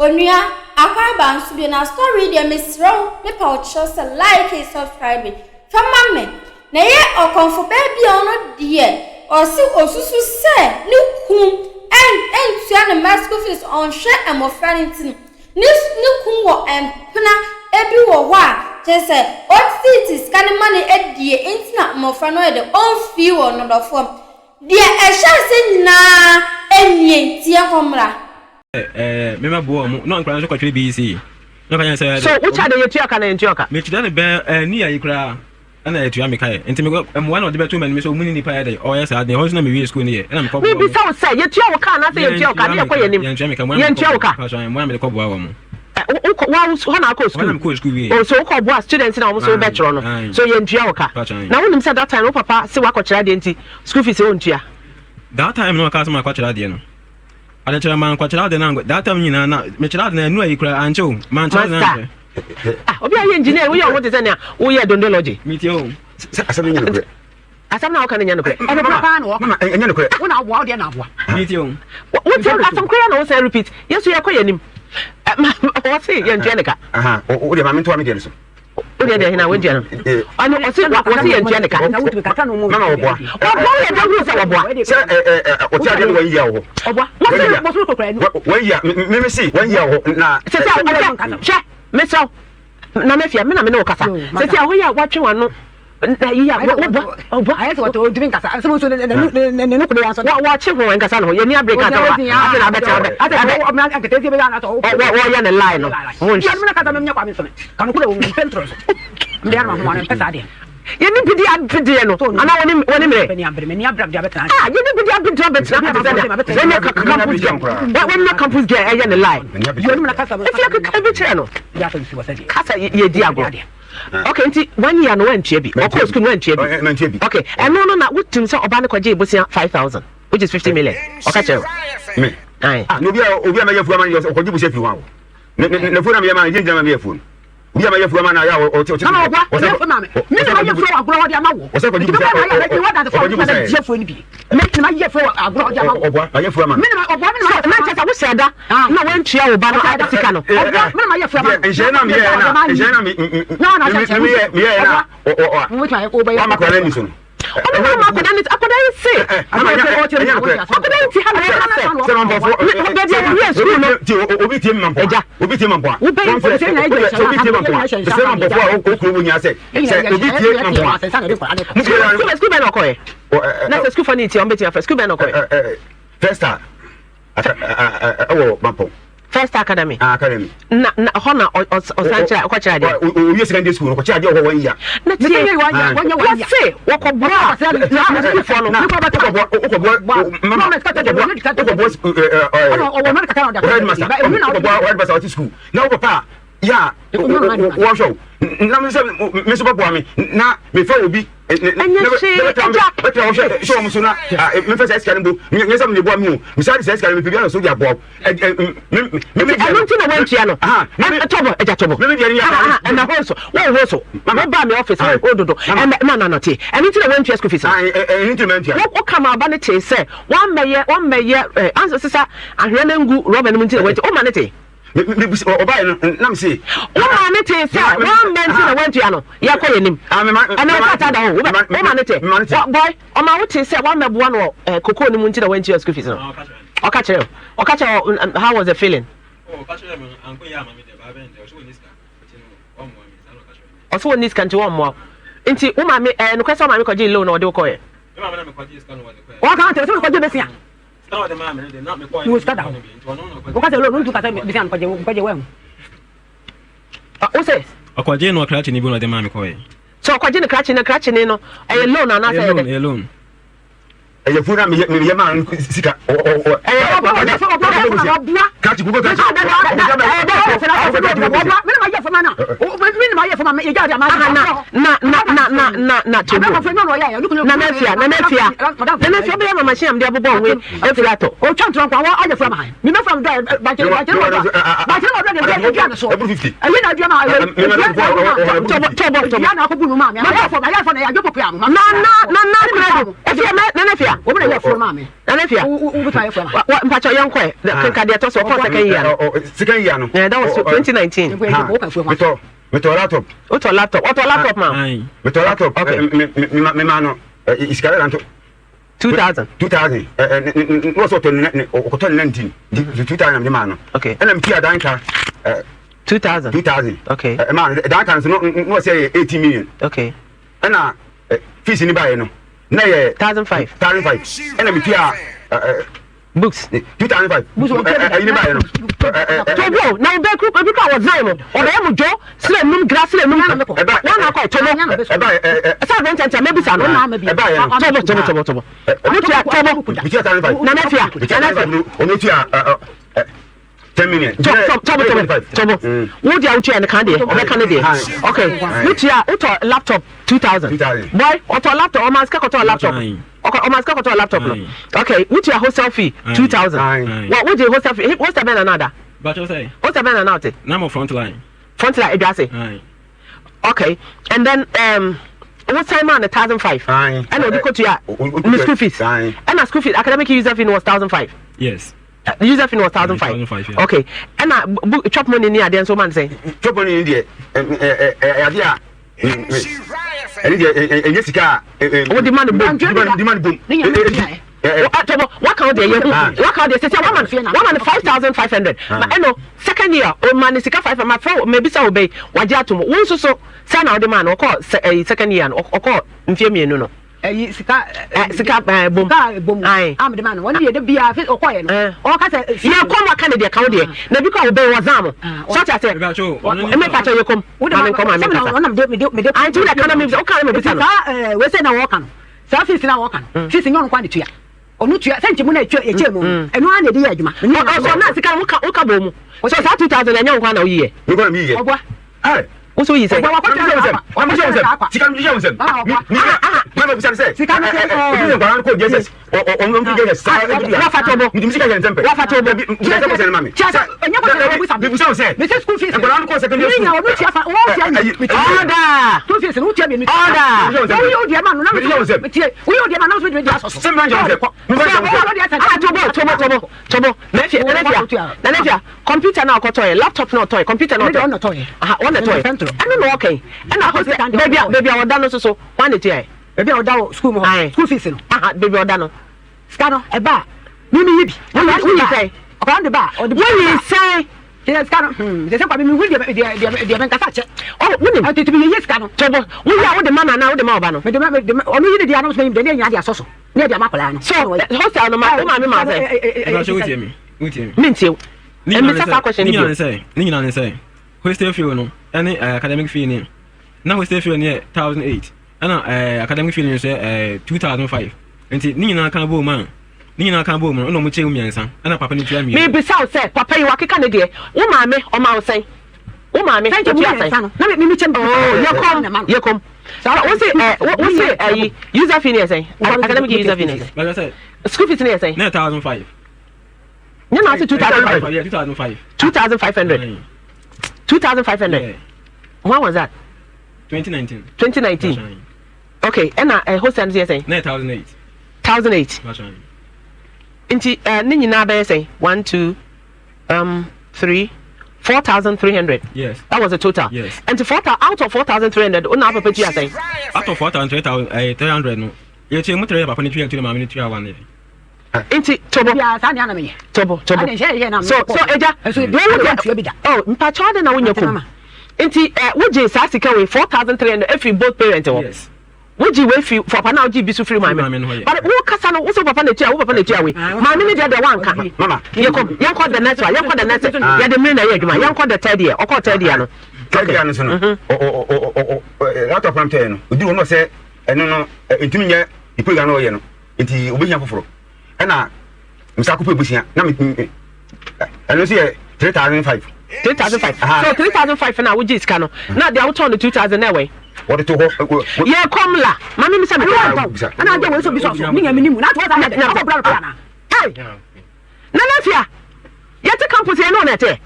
Onua, akwaaba nso bio na story yi deɛ mesrɛ wo mepa wo kyɛw sɛ like subscribe fa ma me na ɛyɛ ɔkɔmfo baa bi a ɔno deɛ ɔse osusu sɛ ne kunu ɛntua ne mma school fees ɔnhwɛ mmɔfra no nti no ne ne kunu wɔ mpena ebi wɔ hɔ a kyerɛ sɛ ɔtete sika no ma no adie nti na mmɔfra no yɛ dɛ ɔmfii wɔ no dɔfoɔ deɛ ɛhyɛ ase nyinaa ɛnie nti yɛnkɔ mmra. Ɛɛ me mɛ boɔ ɔmo na nkwadaa nso kɔtwere BEC na ɔka kyerɛ sɛ. So wo kyɛ de yɛtua ka na yɛntua ka. Mekyerɛ no bɛɛ ɛɛ ne yɛ yi koraa ɛna yɛtua me ka yɛ nti mekɔ mmoa na ɔde bɛto m'anim sɛ ɔmu ne nipa yɛ dɛ ɔyɛ saa deɛ ɛhɔ nso na mewie sukuu no yɛ ɛna mekɔ boa ɔmo. Mebisa wo sɛ yɛtua wo ka anaasɛ yɛntua wo ka ne yɛkɔ yɛn anim Yɛntua me ka mmoa na yɛntua wo ka. mmoa na mede kɔ boa wɔn. Wokɔ wa hɔ na akɔ Hɔ na mekɔɔ sukuu wie. Oh so wokɔ boa students na wɔn so wobɛtwerɛ no so yɛntua wo ka na wonim sɛ that time wo papa se wakɔkyerɛ adeɛ nti school fees ɔntua. That time na ɔkaa sɛ makɔkyerɛ adeɛ no. Adekyerɛ mankwɔkyerɛ ade no ankɔ that time nyinaa na mekyerɛ ade no ɛnu ayi koraa ankyɛ o mankyerɛ ade no ankyɛ. Ah obi a ɔyɛ engineer woyɛ ɔho te sɛ nea woyɛ dondology. Metie o. Sɛ asɛm no nyɛ nokorɛ. Asɛm no a woka no nyɛ nokorɛ. Ɛnokorɛ paa na wɔka. Mama ɛnyɛ nokorɛ. Wo na aboa wo deɛ na aboa. Metie o. Wotie asɛm koraa na wosan repeat. Yɛn nso yɛkɔ yɛn anim. Wɔse yɛntua ne ka. Wo deɛ ma mentoa me deɛ no so. Wo deɛ deɛ hena wontua no? Ɔno ɔse wɔse yɛntua ne ka. Mama wɔboa. Wɔboa woyɛ dɛn hunu sɛ wɔboa? Sɛ ɔte adeɛ no wɔn yia wɔ hɔ. Ɔboa. Wɔse wɔn yia meme se wɔn yia wɔ hɔ na. Sɛ sɛ ɔhwɛ hwɛ mesrɛ wo Nana Afia me na me ne wo kasa. Sɛ sɛ ahoyɛ a watwe w'ano na yi a wɔboa ɔboa. Ayɛ sɛ wɔte ɔntumi nkasa asɛm nso ne ne ne kode yɛ asɔ. Wɔkye ho nkasa ne ho yɛ ni abere ka sɛ ɔba afei na abɛtena abɛ abɛ wɔyɛ ne lie no mo nhyɛ. Yɛne bidi abedeɛ no anaa wɔne wɔne mmerɛ ah yɛne bidi abedeɛ abɛtena ha te sɛ nea wɔnyɛ campus girl wɔnyɛ campus girl ɛyɛ ne lie efi akeka bi kyerɛ no kasa yɛdi agorɔ. Ok nti one year no wantua bi ɔkɔɔ school no wantua bi mantua bi ok ɛno no na wotim sɛ ɔba no kɔgyee bosea 5000 which is 50 million ɔka kyerɛ wo me ah na obi a obi a mɛyɛ afuo ama no yɛ ɔkɔgye bosea firi hɔ awo ne ne ne afuo na meyɛ ma no gyina gyina ma meyɛ afuo no obi a mɛyɛ afuo ama no ayɛ a ɔte ɔte Mama ɔboa ɔyɛ afuo ma me me na mayɛ afuo wɔ agorɔ hɔ de ama wo ɔsɛ kɔgye nti bosea bɛbɛ na ayɛ wɔ danse fo ɔkɔgye na bosea gye afuo no bi me na mayɛ afuo wɔ agorɔ hɔ de ama wo ɔboa mayɛ afuo ama no me na ɔboa me na so na kyerɛ sɛ wohyɛ da na wantua wo ba no sika no ɔboa me na mayɛ afuo ama no nhyɛ na meyɛ na nhyɛ na meyɛ na wama kora n'ani so no ɔno na ɔma akwadaa no akwadaa yi se akwadaa yi ti ha na ɔka sɛ baabi a wɔwie sukuu no obi tie mma mpɔa obi tie mma mpɔa wobɛyi sɛ obi tie mma mpɔa sɛ mma mpɔfoɔ a ɔkuro mu nyinaa sɛ sɛ obi tie mma mpɔa sukuu bɛn na ɔkɔɛ na sɛ sukuu fa ne ti a ɔmbɛtumi afrɛ sukuu bɛn na ɔkɔɛ First Star ɛwɔ Mampɔn. First Star Academy. Ah, Academy. Na na hɔ na ɔsan kyerɛ ɔkɔkyerɛ adeɛ. Owie secondary school no ɔkɔkyerɛ adeɛ wɔ hɔ wɔn yia. Na tie wɔse wɔkɔboa na sukuufoɔ no. Wokɔboa mama wokɔboa headmaster wokɔboa headmaster ɔte school na wo papa a yɛ a wɔhwɛ wo na me sɛ me nso bɛboa me na mefa obi Ɛnyɛ hwee agya. Bɛtena hɔ hwɛ hwɛ wɔn so na mefa saa sika no mpo nyɛ sɛ mede boa me o mesaa de saa sika no mepɛ biara so de aboa wo. Nti ɛno nti na wantua no tɔbɔ agya tɔbɔ ɛmɛ hɔ nso wɔn hɔ so wɔn ba mi ɔfis wɔn dodo ɛmɛ na na na te ɛno nti na wantua school fees no ɛno nti na wantua wɔn kama aba ne te sɛ wɔn mɛyɛ wɔn mɛyɛ ɛ ansa sisa ahwɛ na ngu rɔba no mu nti na wantua wɔn ma ne te. Ɔbaeɛ no na mese. Wo maame tee sɛ woammɛ nti na woantua no, yɛkɔ yɛn anim. Ɛnna wo krataa da hɔ, wo maame te. Boy, ɔma wo tee sɛ woammɛboa no wɔ kokoo no mu nti na woantua school fees no. Ɔka kyerɛ wo. Ɔka kyerɛ wo, how was the feeling? Ɔsɛ wɔnni sika nti wɔmmoa wo. Nti wo maame, ɛyɛ nokorɛ sɛ wo maame kɔgyee loan na ɔde wo kɔeɛ? Wɔka nkyerɛ sɛ mekɔgye besia. Mewɔ sika da hɔ. Woka sɛ loan ntu ka sɛ besia mekɔgye mekɔgye wahu. Wo sɛ? Ɔkɔgye no ɔkrakye ne bi na ɔde maa me kɔɛ. Sɛ ɔkɔgye no krakye no krakye ne no ɛyɛ loan anaasɛ ɛyɛ dɛ? Ɛyɛ loan. Ɛyɛ funu na meyɛ meyɛ maa no sika. Ɛyɛ ɔbɔ ɔbɔ ɔbɔ ɔbɔ Krakye kuku krakye. Na na na na na na tobo na na afia na na afia na na afia ɔbɛyɛ mama hyɛn de abobɔ ho efiri atɔ. Otwa ntorɔ nkwa wɔ ayɛ fura ma ha. Mi bɛ fura mi dɔ bakyere bakyere wɔ dɔ bakyere wɔ dɔ. Ɛdua no so. Ɛyɛ na adua ma Tɔbɔ tɔbɔ. Dua na akɔbu no maa me. Ayɛfo ayɛfo na yɛ adwo popo ano. Nana nana kura do. Efia mɛ nana fia. Wɔn na yɛ furo maa me. Nana fia. Wo wo bɛtuma ayɛ furo ma. Wa mpatsɔ yɛn kɔ ɛ. Kanka deɛ ɛtɔ so ɔkɔ second year no. Second year no. Yeah, that was 2019. Metɔ metɔ laptop. Wotɔ laptop. Ɔtɔ laptop ma. Metɔ laptop. Okay. Me me me ma no sika dada nto. 2000. 2000. Ɛ ɛ ne wɔsɔ ɔtɔ ne ɔkɔtɔ ne 19. 2000 na me ma no. Okay. Ɛna me tua dan ka. 2000. 2000. Okay. Ɛ ma no dan ka no so no no wɔsɛ yɛ 18 million. Okay. Ɛna fees ni ba yɛ no. Na yɛ 1005. 1005. Ɛna me tua books. 2005. Ɛyi ni ba yɛ no. Tobo na wo bɛ kuru ebi kura wɔ zan mu ɔbɛyɛ mu dwo srɛ num gra srɛ num wɔn na akɔ tobo ɛsɛ abɛn kyɛnkyɛn mɛ bisa no tobo tobo tobo tobo wotua tobo nana fia nana fia. Tobo tobo tobo wo deɛ wotua ne kan deɛ ɔbɛka ne deɛ okay wotua wotɔ laptop 2000 boy ɔtɔ laptop ɔma sika kɔtɔ laptop ɔma sika kɔtɔ laptop no okay wotua hostel fee 2000 wɔ wogye hostel fee hostel bɛn na na ada hostel bɛn na na ɔte na mo front line front line adwa ase okay and then um, wo sign man 1005 ɛna ɔde kɔtua ne school fees ɛna school fees academic user fee no was 1005 yes. User fee no was 1005 okay ɛna bu chop money ni adeɛ nso man sɛn. Chop money ni deɛ ɛ ɛ adeɛ a ɛne deɛ ɛnyɛ sika a. O di ma ni bom. Di ma ni bom. Tɔbɔ waka o deɛ yɛ hu waka o deɛ sisi wama wama ni 5500 ma ɛno second year o ma ni sika 500 ma fɛ mɛ bisa o bɛ yi wagye atum wo nso so sɛ na ɔde ma no ɔkɔ second year no ɔkɔ mfie mmienu no. Ɛyi sika sika bom sika bom a mede ma no wɔn deɛ de bia fi ɔkɔɛ no ɔka sɛ yɛ kɔm aka ne deɛ ka wo deɛ na bi kɔ a wobɛn wɔ zam so ɔte aseɛ ɛmɛ pakyɛ yɛ kɔm maame nkɔ maame nkasa ɔnam de mede mede anti wo deɛ ka na mebisa woka na mebisa no saa wei sɛ na wɔka no saa fees na wɔka no fees nyɛ ɔno kwan de tua ɔno tua sɛ nkyɛmu na ɛtua ɛkyɛ mu ɛno ara na ɛde yɛ adwuma ɔsɔ na sika no woka woka bɔ mu so saa 2000 ɛnyɛ wo kwan na woyiyɛ me kwan na meyiyɛ ɔboa woso yi sɛ wafa tobo wafa tobo order tobo tobo tobo nana fia nana fia computer na ɔkɔtɔɛ laptop na ɔtɔɛ computer na ɔtɔɛ aha wɔn na tɔɛ ɛno na ɔkɛn ɛna hostel baabi a baabi a ɔda no soso wɔn na tua yɛ. Baabi a ɔda wɔ sukuu mu hɔ school fees no. Aha baabi a ɔda no. Sika no ɛba a mimi yi bi. Woyi sɛn. Ɔkɔla no de ba a ɔde. Woyi sɛn. Kyerɛ sika no hmm sɛ sɛ kwa mi hu deɛ deɛ deɛ deɛ mɛnkasa kyɛ. Ɔ wonim. Ɛtete mi yɛ sika no. Tɔbɔ woyi a wode ma no anaa wode ma ɔba no. Mede ma mede ma ɔno yi ne deɛ anam so mɛ yi deɛ ne yɛ nyinaa de asɔ so ne yɛ de ama akwadaa no. So hostel no ma wo maame ma sɛ. Ɛbɛhyɛ wotie mi wotie mi. Mi ntie wo. Ɛmisa saa question no bio. Ne nyinaa ne sɛ hostel fee no ɛne academic fee ne na hostel fee no yɛ 1008 ɛna academic fee no nso yɛ 2005 nti ne nyinaa ka bɔ mu a ne nyinaa ka bɔ mu no ɛna ɔmo kyɛ mu mmiɛnsa ɛna papa no tua mmienu. Mebisa wo sɛ papa yi wakeka ne deɛ wo maame ɔma wo sɛn wo maame otua sɛn na me me kyɛ oh yɛ kɔm yɛ kɔm wo se ɛ wo se ɛyi user fee ne yɛ sɛn academic user fee ne yɛ sɛn school fees ne yɛ sɛn ne yɛ 1005. Nye na ase 2005. Yeah, 2005. 2500. 2500. Yeah. When was that? 2019. 2019. Okay, and uh, hostel no yɛ sɛn? 1008. 1008. Nti ne nyinaa bɛyɛ sɛn? 1 2 3 4,300. Yes. That was the total. Yes. And 4, out of 4,300, una papa tua sɛn? Out of 4,300 no. Yɛkyɛ mu tere papa ne tua tua maame ne tua one. Nti tobo tobo tobo so so agya wo deɛ oh mpakyɛw ade na wonyɛ kum nti ɛ wogye saa sika wei 4300 efiri both parent hɔ Yes. wogye wei firi papa na wogye bi so firi maame Maame no hɔ, yeah. but wo kasa no wo sɛ papa na etua wo papa na etua wei maame ne deɛ deɛ wanka Mama. yɛkɔ yɛnkɔ the next one yɛnkɔ the next yɛde mmiri na ɛyɛ adwuma yɛnkɔ the third year ɔkɔ third year no. Third year no so no ɔ laptop no tɔɛ no ɔduru hɔ no sɛ ɛno no ntumi nyɛ ne program no ɔyɛ no nti obɛhia foforɔ ɛna mesa kɔpɛ busua na ɛno nso yɛ 3005. 3005 so 3005 na wogye sika no na deɛ wotɔn no 2000 na ɛwɛn wɔde to hɔ. Yɛ kɔm la maame mi sɛ mi kɔ. Ɛna agye wei so bi sɔ so mi nya mi ni mu na ato ɔsa yɛ ɔkɔ bra no na. Hey nana fia yɛte campus yɛ ne ɔna ɛteɛ.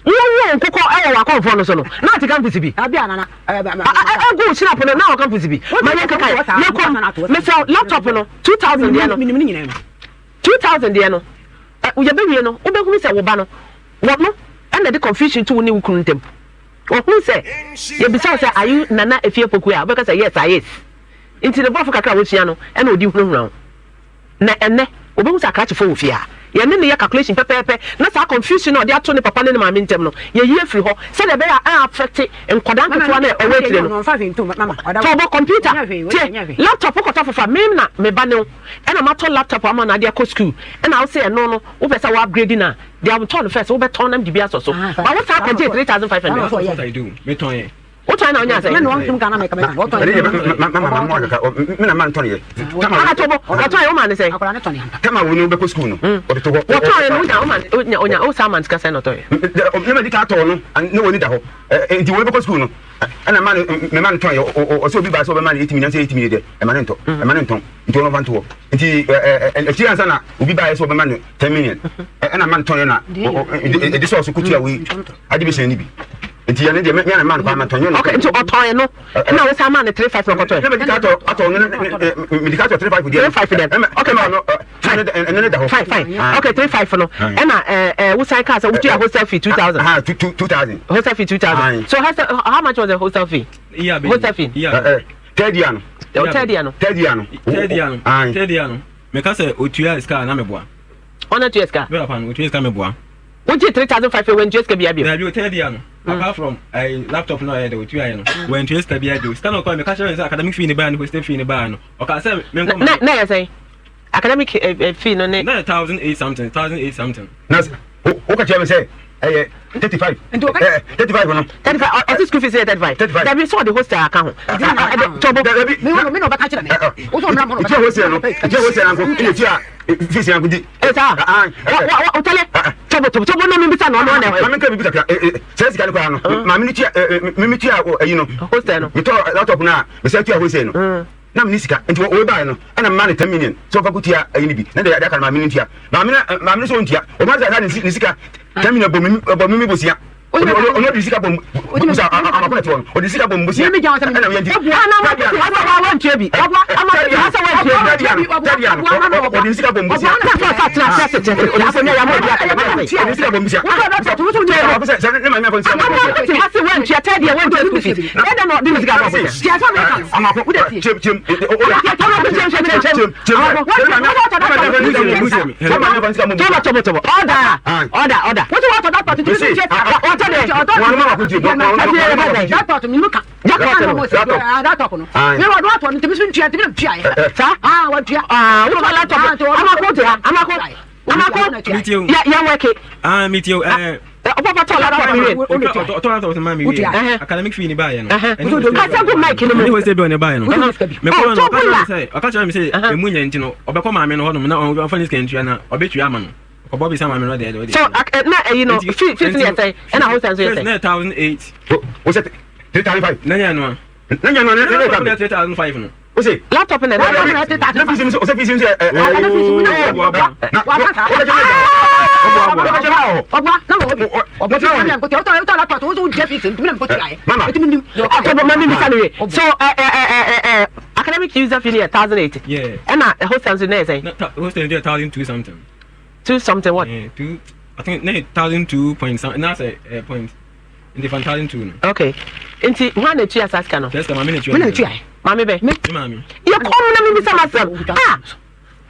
Wowoo nkokɔ wɔ w'akɔmfoɔ no so no, na ɔte campus bi. Ɛgu wo hyerɛpo no, na ɔwɔ campus bi. Ma yɛnkeka yɛ kɔm. Mesrɛ wo, laptop no, 2000 deɛ no, 2000 deɛ no, yɛbɛwie no, wobɛhunu sɛ wo ba no, wɔno ɛna ɛde confusion to wo ne wo kunu ntam. Wɔhunu sɛ, yɛbisa wo sɛ, are you Nana Efie Poku a, wobɛka sɛ yes, I is. Nti ne borɔfo kakra a wasua no, ɛna ɔde hunahuna wo. Na ɛnnɛ, obehu sɛ akrakyefoɔ wɔ fie ha. Yɛne no yɛ calculation pɛpɛɛpɛ na saa confusion no a ɔde ato ne papa ne ne maame ntam no, yɛyi afiri hɔ sɛdeɛ ɛbɛyɛ a ɛn affect nkwadaa nketewa no a ɛwɔ akyire no. Tɔ bɔ computer, tie, laptop wokɔtɔ foforɔ a, me na me ba ne wo ɛna matɔ laptop ama no ade akɔ school ɛna wo se ɛno no wopɛ sɛ wo upgrade no a, deɛ wotɔɔ no first wobɛtɔn na mede bi asɔ so. But wo saa kɔgyee 3500. Wotɔn na wonya sɛn? Wɔtɔn yɛ woma ne sɛn? Tama wo ne wobɛkɔ sukuu no wɔde to hɔ. Wɔtɔn yɛ no wonya woma onya onya o saa man sika sɛn na ɔtɔ yɛ? Ne ma di ka tɔɔ no ne wɔn ni da hɔ nti wɔn bɛkɔ sukuu no ɛna ma no mɛma no tɔn yɛ ɔsɛ obi baa sɛ ɔbɛma no etimi nanso etimi yɛ deɛ ɛma ne ntɔ ɛma ne ntɔn nti wɔn ɔfa nto hɔ nti akyiri ansa na obi baa yɛ sɛ ɔbɛma no ten million ɛna ma no tɔn yɛ na ɛde sɔɔso kutu a wei ade bɛhyɛn ne bi. Nti yɛne deɛ me na maa no kwan ma tɔn yɛ Okay, nti ɔtɔn no ɛna wosan maa no 35 na ɔkɔtɔɛ. Na mede ka atɔ atɔ no mede ka atɔ 35 deɛ. 35 deɛ. Okay, fine. Fine. Ɛno ne da hɔ. Fine, fine. Okay, 35 no. Ɛna ɛɛ ɛɛ wosan kaa sɛ wotua hostel fee 2000. Ah, 2000. Hostel fee 2000. So hostel, how much was the hostel fee? Hostel fee. Third year no. Third year no. Third year no. Third year no. Third year no. Meka sɛ otua sika na meboa. Ɔna tua sika. Bɛrɛ pa no otua sika meboa. Wogye 3500 wantua sika biara bio. Dabi o third year no apart from ɛyi laptop no a ɔyɛ dɛ otua yɛ no wantua sika biara bio. Sika no ɔkɔɛ meka kyerɛ no sɛ academic fee ne baa no hostel fee ne baa no ɔkaa sɛ menkɔ ma. Na na yɛ sɛn academic fee no ne. Na yɛ 1008 something 1008 something. Na woka kyerɛ me sɛ ɛyɛ 35 35 no. 35 ɔsi school fees yɛ 35. 35 dabi sɛ ɔde hostel aka ho. Tɔbɔ. Dabi mi na ɔbɛka kyerɛ me. Wosɔ ɔmra mɔ na ɔbɛka. Tia hostel no tia hostel anko ɛna tia fees anko di. Ɛsa wa wotale tɔbɔ tɔbɔ tɔbɔ na mi bisa na ɔno ɔna. Maame nka bibi kakra sɛ sika no koraa no maame no tua mi tua ayi no. Hostel no. Metɔ laptop no a mesɛ tua hostel no. Na mi ni sika nti wɔwɔ baayɛ no ɛna mma no 10 million sɛ ɔfa ko tua ayi no bi na deɛ aka no maame no ntua maame no maame no sɛ ɔntua ɔma sɛ ne sika 10 million bɔ mi bɔ mi mi bosia. Ɔno ɔde sika bɔ mu sɛ amakɔ na te hɔ no ɔde sika bɔ mu bosia ɛna yɛn ti. Wantua bi ɔde sika bɔ mu bosia. Ɔde sika bɔ mu bosia. Wantua tɛdeɛ wantua school fees ɛdɛ na ɔde ne sika bɔ bosia. Amakɔ kyem kyem. Tɔbɔ tɔbɔ tɔbɔ ɔda ɔda ɔda. Academic fee ni baayɛ no. Kasa gu mic no mu. Ɛne hostel bill ne baayɛ no. Mekɔɔ no ɔka kyerɛ me sɛ emu nyɛ nti no ɔbɛkɔ maame no hɔnom na ɔmfa ne sika ntua na ɔbɛtua ama no. Ɔkɔbɔ bisa maame no deɛ deɛ. So na ɛyi no fee fees no yɛ sɛn ɛna hostel nso yɛ sɛn. Na yɛ 1008. O sɛ 3005. Na nyɛ no a. Na nyɛ no a na yɛ 3005 no. O se. Laptop na na na fees nso o sɛ fees nso ɛ. Mama. Mama mi bisa no wie. So academic user fee no yɛ 1008. Yeah. Ɛna hostel nso na yɛ sɛn. Hostel nso yɛ 1002 something. Two something what? Yeah, two. I think na 1002 point something. Na sɛ point. Nti fan 1002 no. Okay. Nti hwan na etua saa sika no? Sɛ sika maame na etua. Me na etua. Maame bɛ. Me maame. Yɛ kɔm na mi bisa ma sɛm. Ah.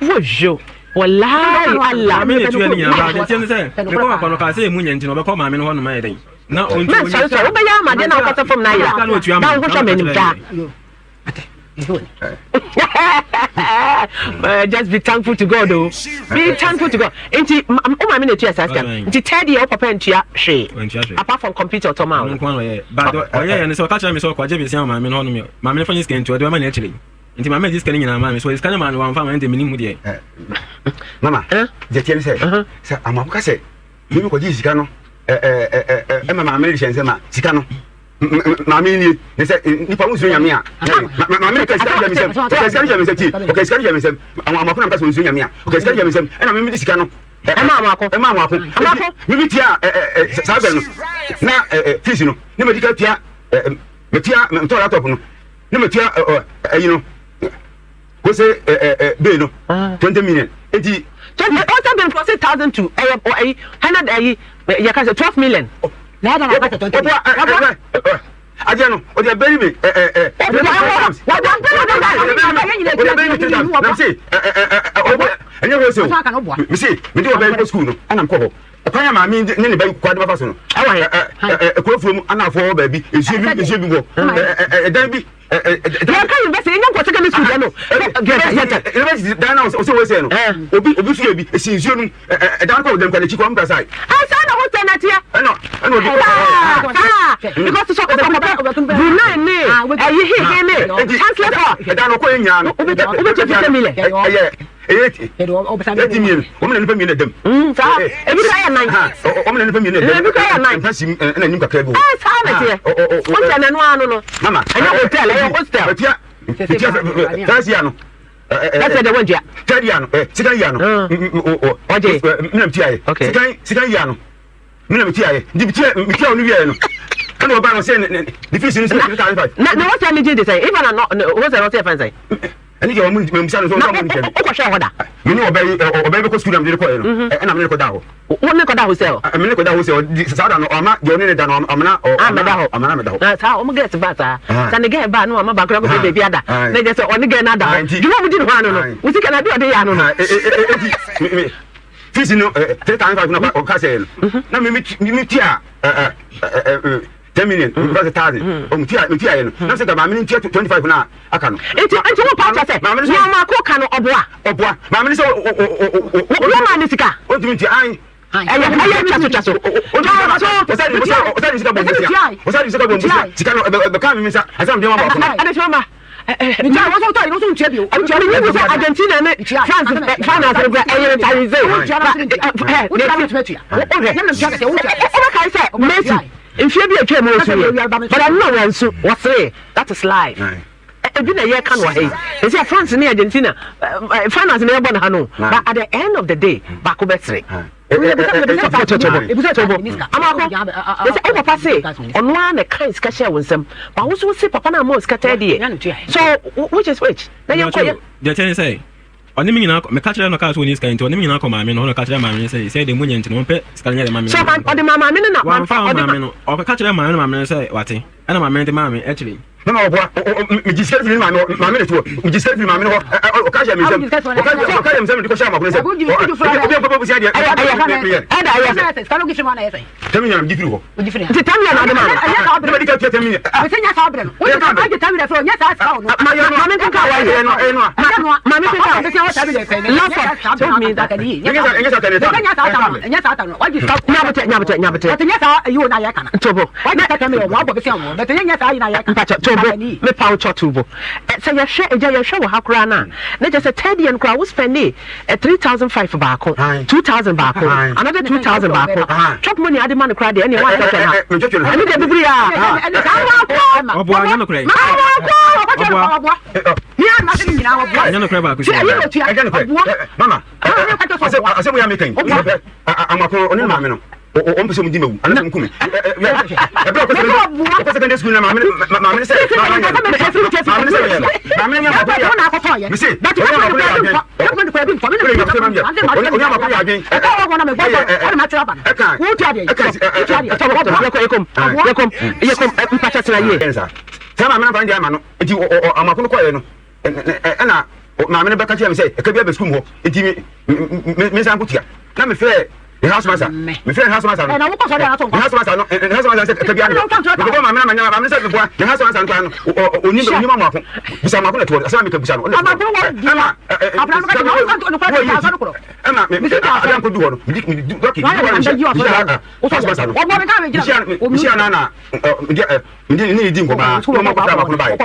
Woyo. Wallahi Allah. Maame na etua ne nyinaa ba ade nti sɛ mekɔ papa no kaa sɛ emu nyɛ nti na ɔbɛkɔ maame no hɔ nom ayɛ dɛn. Na ɔntu. Mɛ sɔre sɔre wobɛyɛ ama adeɛ na wokɔtɔ fam na ayera. Na wohwɛ m'anim daa. Just be thankful to God oh. Be thankful to God. Nti o maame na etua saa sika. Nti third year o papa ntua hwee. Apart from computer ɔtɔ maa o. But ɔyɛ yɛ no sɛ ɔka kyerɛ me sɛ ɔkɔgye besia wɔ maame no hɔ nom maame no fa ne sika nti ɔde bɛma no akyire. Nti maame gye sika no nyinaa maa me so sika no maa no wamfa ma nti menim mu deɛ. Mama, deɛ teɛ ne sɛ sɛ amako ka sɛ mimi kɔgye sika no ɛma maame no de hyɛ nsɛm a sika no maame nie ne sɛ nipa wo nsuro nyame a maame no ka sika no hyɛ me nsɛm ɔka sika no hyɛ me nsɛm tie ɔka sika no hyɛ me nsɛm amako na mka sɛ ɔnsuro nyame a ɔka sika no hyɛ me nsɛm ɛna mimi de sika no. Ɛmaa mo ako. Ɛmaa mo ako. Amako. Mimi tua saa bɛn no na fees no ne madi ka tua metua metɔ laptop no ne metua ɛyi no kose bee no 20 million nti. 20 ɔsɛ bɛn fɔ 6,000 to ɛyɛ ɛyi hundred ɛyi yɛ ka sɛ 12 million. Na ɛda na ɔka sɛ 20 million. Adeɛ no ɔde abɛyi mi ɛ ɛ ɛ. Ɔde abɛyi mi three times na mi se ɛ ɛ ɛ ɔbɔ ɛnyɛ hɔ se o mi se mi de ɔbɛyi kɔ sukuu no ɛna mi kɔ hɔ ɛkwan a maame ne ne ba yi kɔ adi ba fa so no ɛ ɛ ɛ ekuro fuo mu anaafɔ baabi nsuo bi nsuo bi wɔ ɛ ɛ ɛdan bi. Yɛn ka university yɛn nkɔ secondary school deɛ no. University dan na ɔsɛ wɔsɛ no obi obi fie bi esi nsuo no ɛdan kɔ dɛm kɔ n'akyi kɔ ɔmo sa. Ɛsɛ na hostel na teɛ. Ɛna ɛna obi. Saa because sɔ kɔkɔ kɔkɔ Brunei ne ɛyi hehe ne chancellor hall. Ɛdan no kɔ yɛ nyinaa no. Wobɛtua 50 million. Ɛyɛ ɛyɛ 80 mmienu wɔn na nipa mmienu na dɛm. Saa ebi kura yɛ nan. Wɔn na nipa mmienu na dɛm. Ebi kura yɛ nan. Mpa si ɛna nim kakra bi wɔ. Ɛɛ saa na teɛ. Hostel na ɛno ano no. Mama ɛnyɛ hotel ɛyɛ hostel. Ɛtua ɛtua first year no. First year de wɔn tua. Third year no second year no. Ɔgye. Mi na mi tua yɛ. Okay. Second year no. Mi na mi tua yɛ. Nti mi tua mi tua ɔno wiɛ no. Ɛna ɔba no sɛ ne ne fees no sɛ 3,500. Na na hostel ni gye de sɛn? Ifa na no hostel no sɛ fɛn sɛn? Ɛne deɛ wɔn mu bisa no sɛ wɔn mu nkyɛn. Wokɔhwɛ hɔ da? Me ne ɔbɛ ɔbɛ bɛkɔ sukuu na mede kɔɛ no ɛna me ne kɔ da hɔ. Wo ne kɔ da hostel? Me ne kɔ da hostel saa da no ɔma deɛ ɔne ne da no ɔmana ɔmana hɔ ɔmana meda hɔ. Saa wɔn girls ba saa. Sa ne girl ba no ama baako akɔ baabi ada. Na gye sɛ ɔne girl no ada hɔ. Dwuma mu di ne hɔ ano no. Wo sika na ade ɔde yɛ ano no. Eti fees no 3,500 na ɔka sɛ no. Na me me tua 10 million because thousand ɔmu tua mi tua yɛ no na sɛ ka maame ni tua 25 na aka no. Nti wo pa kyɛ sɛ nea ɔmo ako ka no ɔboa. Ɔboa maame ni sɛ o o o o. Wo maa ne sika. O tumi tua ayi. Ɛyɛ ɛyɛ twa so twa so. Twa so. Ɔsɛ de ɔsɛ de sika bɔ nbusia. Ɔsɛ de sika bɔ nbusia. Sika no ɛbɛ kan mi nsa ansa mi de ma bɔ akɔnɔ. Ɛdɛ sɛ ɔma. Menim sɛ Argentina ne France finals no kora ɛyɛ retirees. Wobɛkae sɛ Messi mfeɛ bi atwa mu ɔsu yɛ but ɛno na wɔnsu wɔsere that is life. Ebi na yɛka no wɔ ha yi ɛsɛ France ne Argentina finals na yɛbɔ no ha no but at the end of the day baako bɛsere. Amako, yɛsɛ wo papa se ɔno ara na ɛka sika hyɛɛ wo nsam ba wo so wo se papa no amma wo sika taa diɛ so which is which na yɛnkɔ yɛ. Deɛ ɛkyɛ ne sɛ ɔne me nyinaa meka kyerɛ no kaa sɛ ɔni sika nti ɔne me nyinaa kɔ maame no hɔ na ɔka kyerɛ maame no sɛ sɛ deɛ monya nti no ɔmpɛ sika no nyɛ de ma me. So ɔde ma maame no na wamfa ma maame no ɔka kyerɛ maame no maame no sɛ wate ɛna maame no de maa me akyire. Na ma ɔboa megye sika firi maame hɔ maame ne toɔ megye sika firi maame no hɔ ɔka hyɛ me nsam ɔka hyɛ me nsam de kɔhyɛ amako no nsam obi ankɔbɔ busia deɛ meyɛ ɛda ɛyɛ tɛmi nyina megye firi hɔ nti tɛmi nyina ade ma no ne madi ka tua tɛmi nyina maame nkenka wa yɛ maame nkenka last told me that nyabotɛ nyabotɛ nyabotɛ tobo mpakyɛ tobo mepa wo kyɛ tobo sɛ yɛhwɛ agya yɛhwɛ wɔ ha koraa no a na kyɛ sɛ third year no koraa wo spɛnde 3,500 baako 2,000 baako another 2,000 baako chop money ade ma no koraa deɛ ɛneɛ woantwɛtwɛ no ha ɛno deɛ bibiri a ɔboa nyɛ nokorɛ ɔboa nyɛ nokorɛ baako sɛ mama asɛm yɛ meka yi amako ɔne maame no ɔmpɛ sɛ ɔmudi mawu anasɛ ɔmku me ɛberɛ ɔkɔ secondary school na maame ne sɛ maame ne sɛ meyɛ no maame ne nyɛ mese ɔnyɛ amako yɛ adwen mpakyɛ tena yie saa maame no amfa ne deɛ ama no nti amako no kɔɛ no ɛna maame no bɛka kyerɛ me sɛ ɛka bi aba sukuu mu hɔ nti me nsa nkotua na mefrɛ ne house master mefrɛ ne house master no ne house master no ne house master sɛ ɛka bi ano mekɔbɔ maame no amanya maame no sɛ meboa ne house master no koraa no onim onim amoako bisa amoako na toɔ asɛm a meka bisa no ɔna ɛma ɛma adan kɔdu hɔ no dɔki house master no mehyia no na mede ne di nkɔmɔ na ɔma kɔfrɛ amoako no baeɛ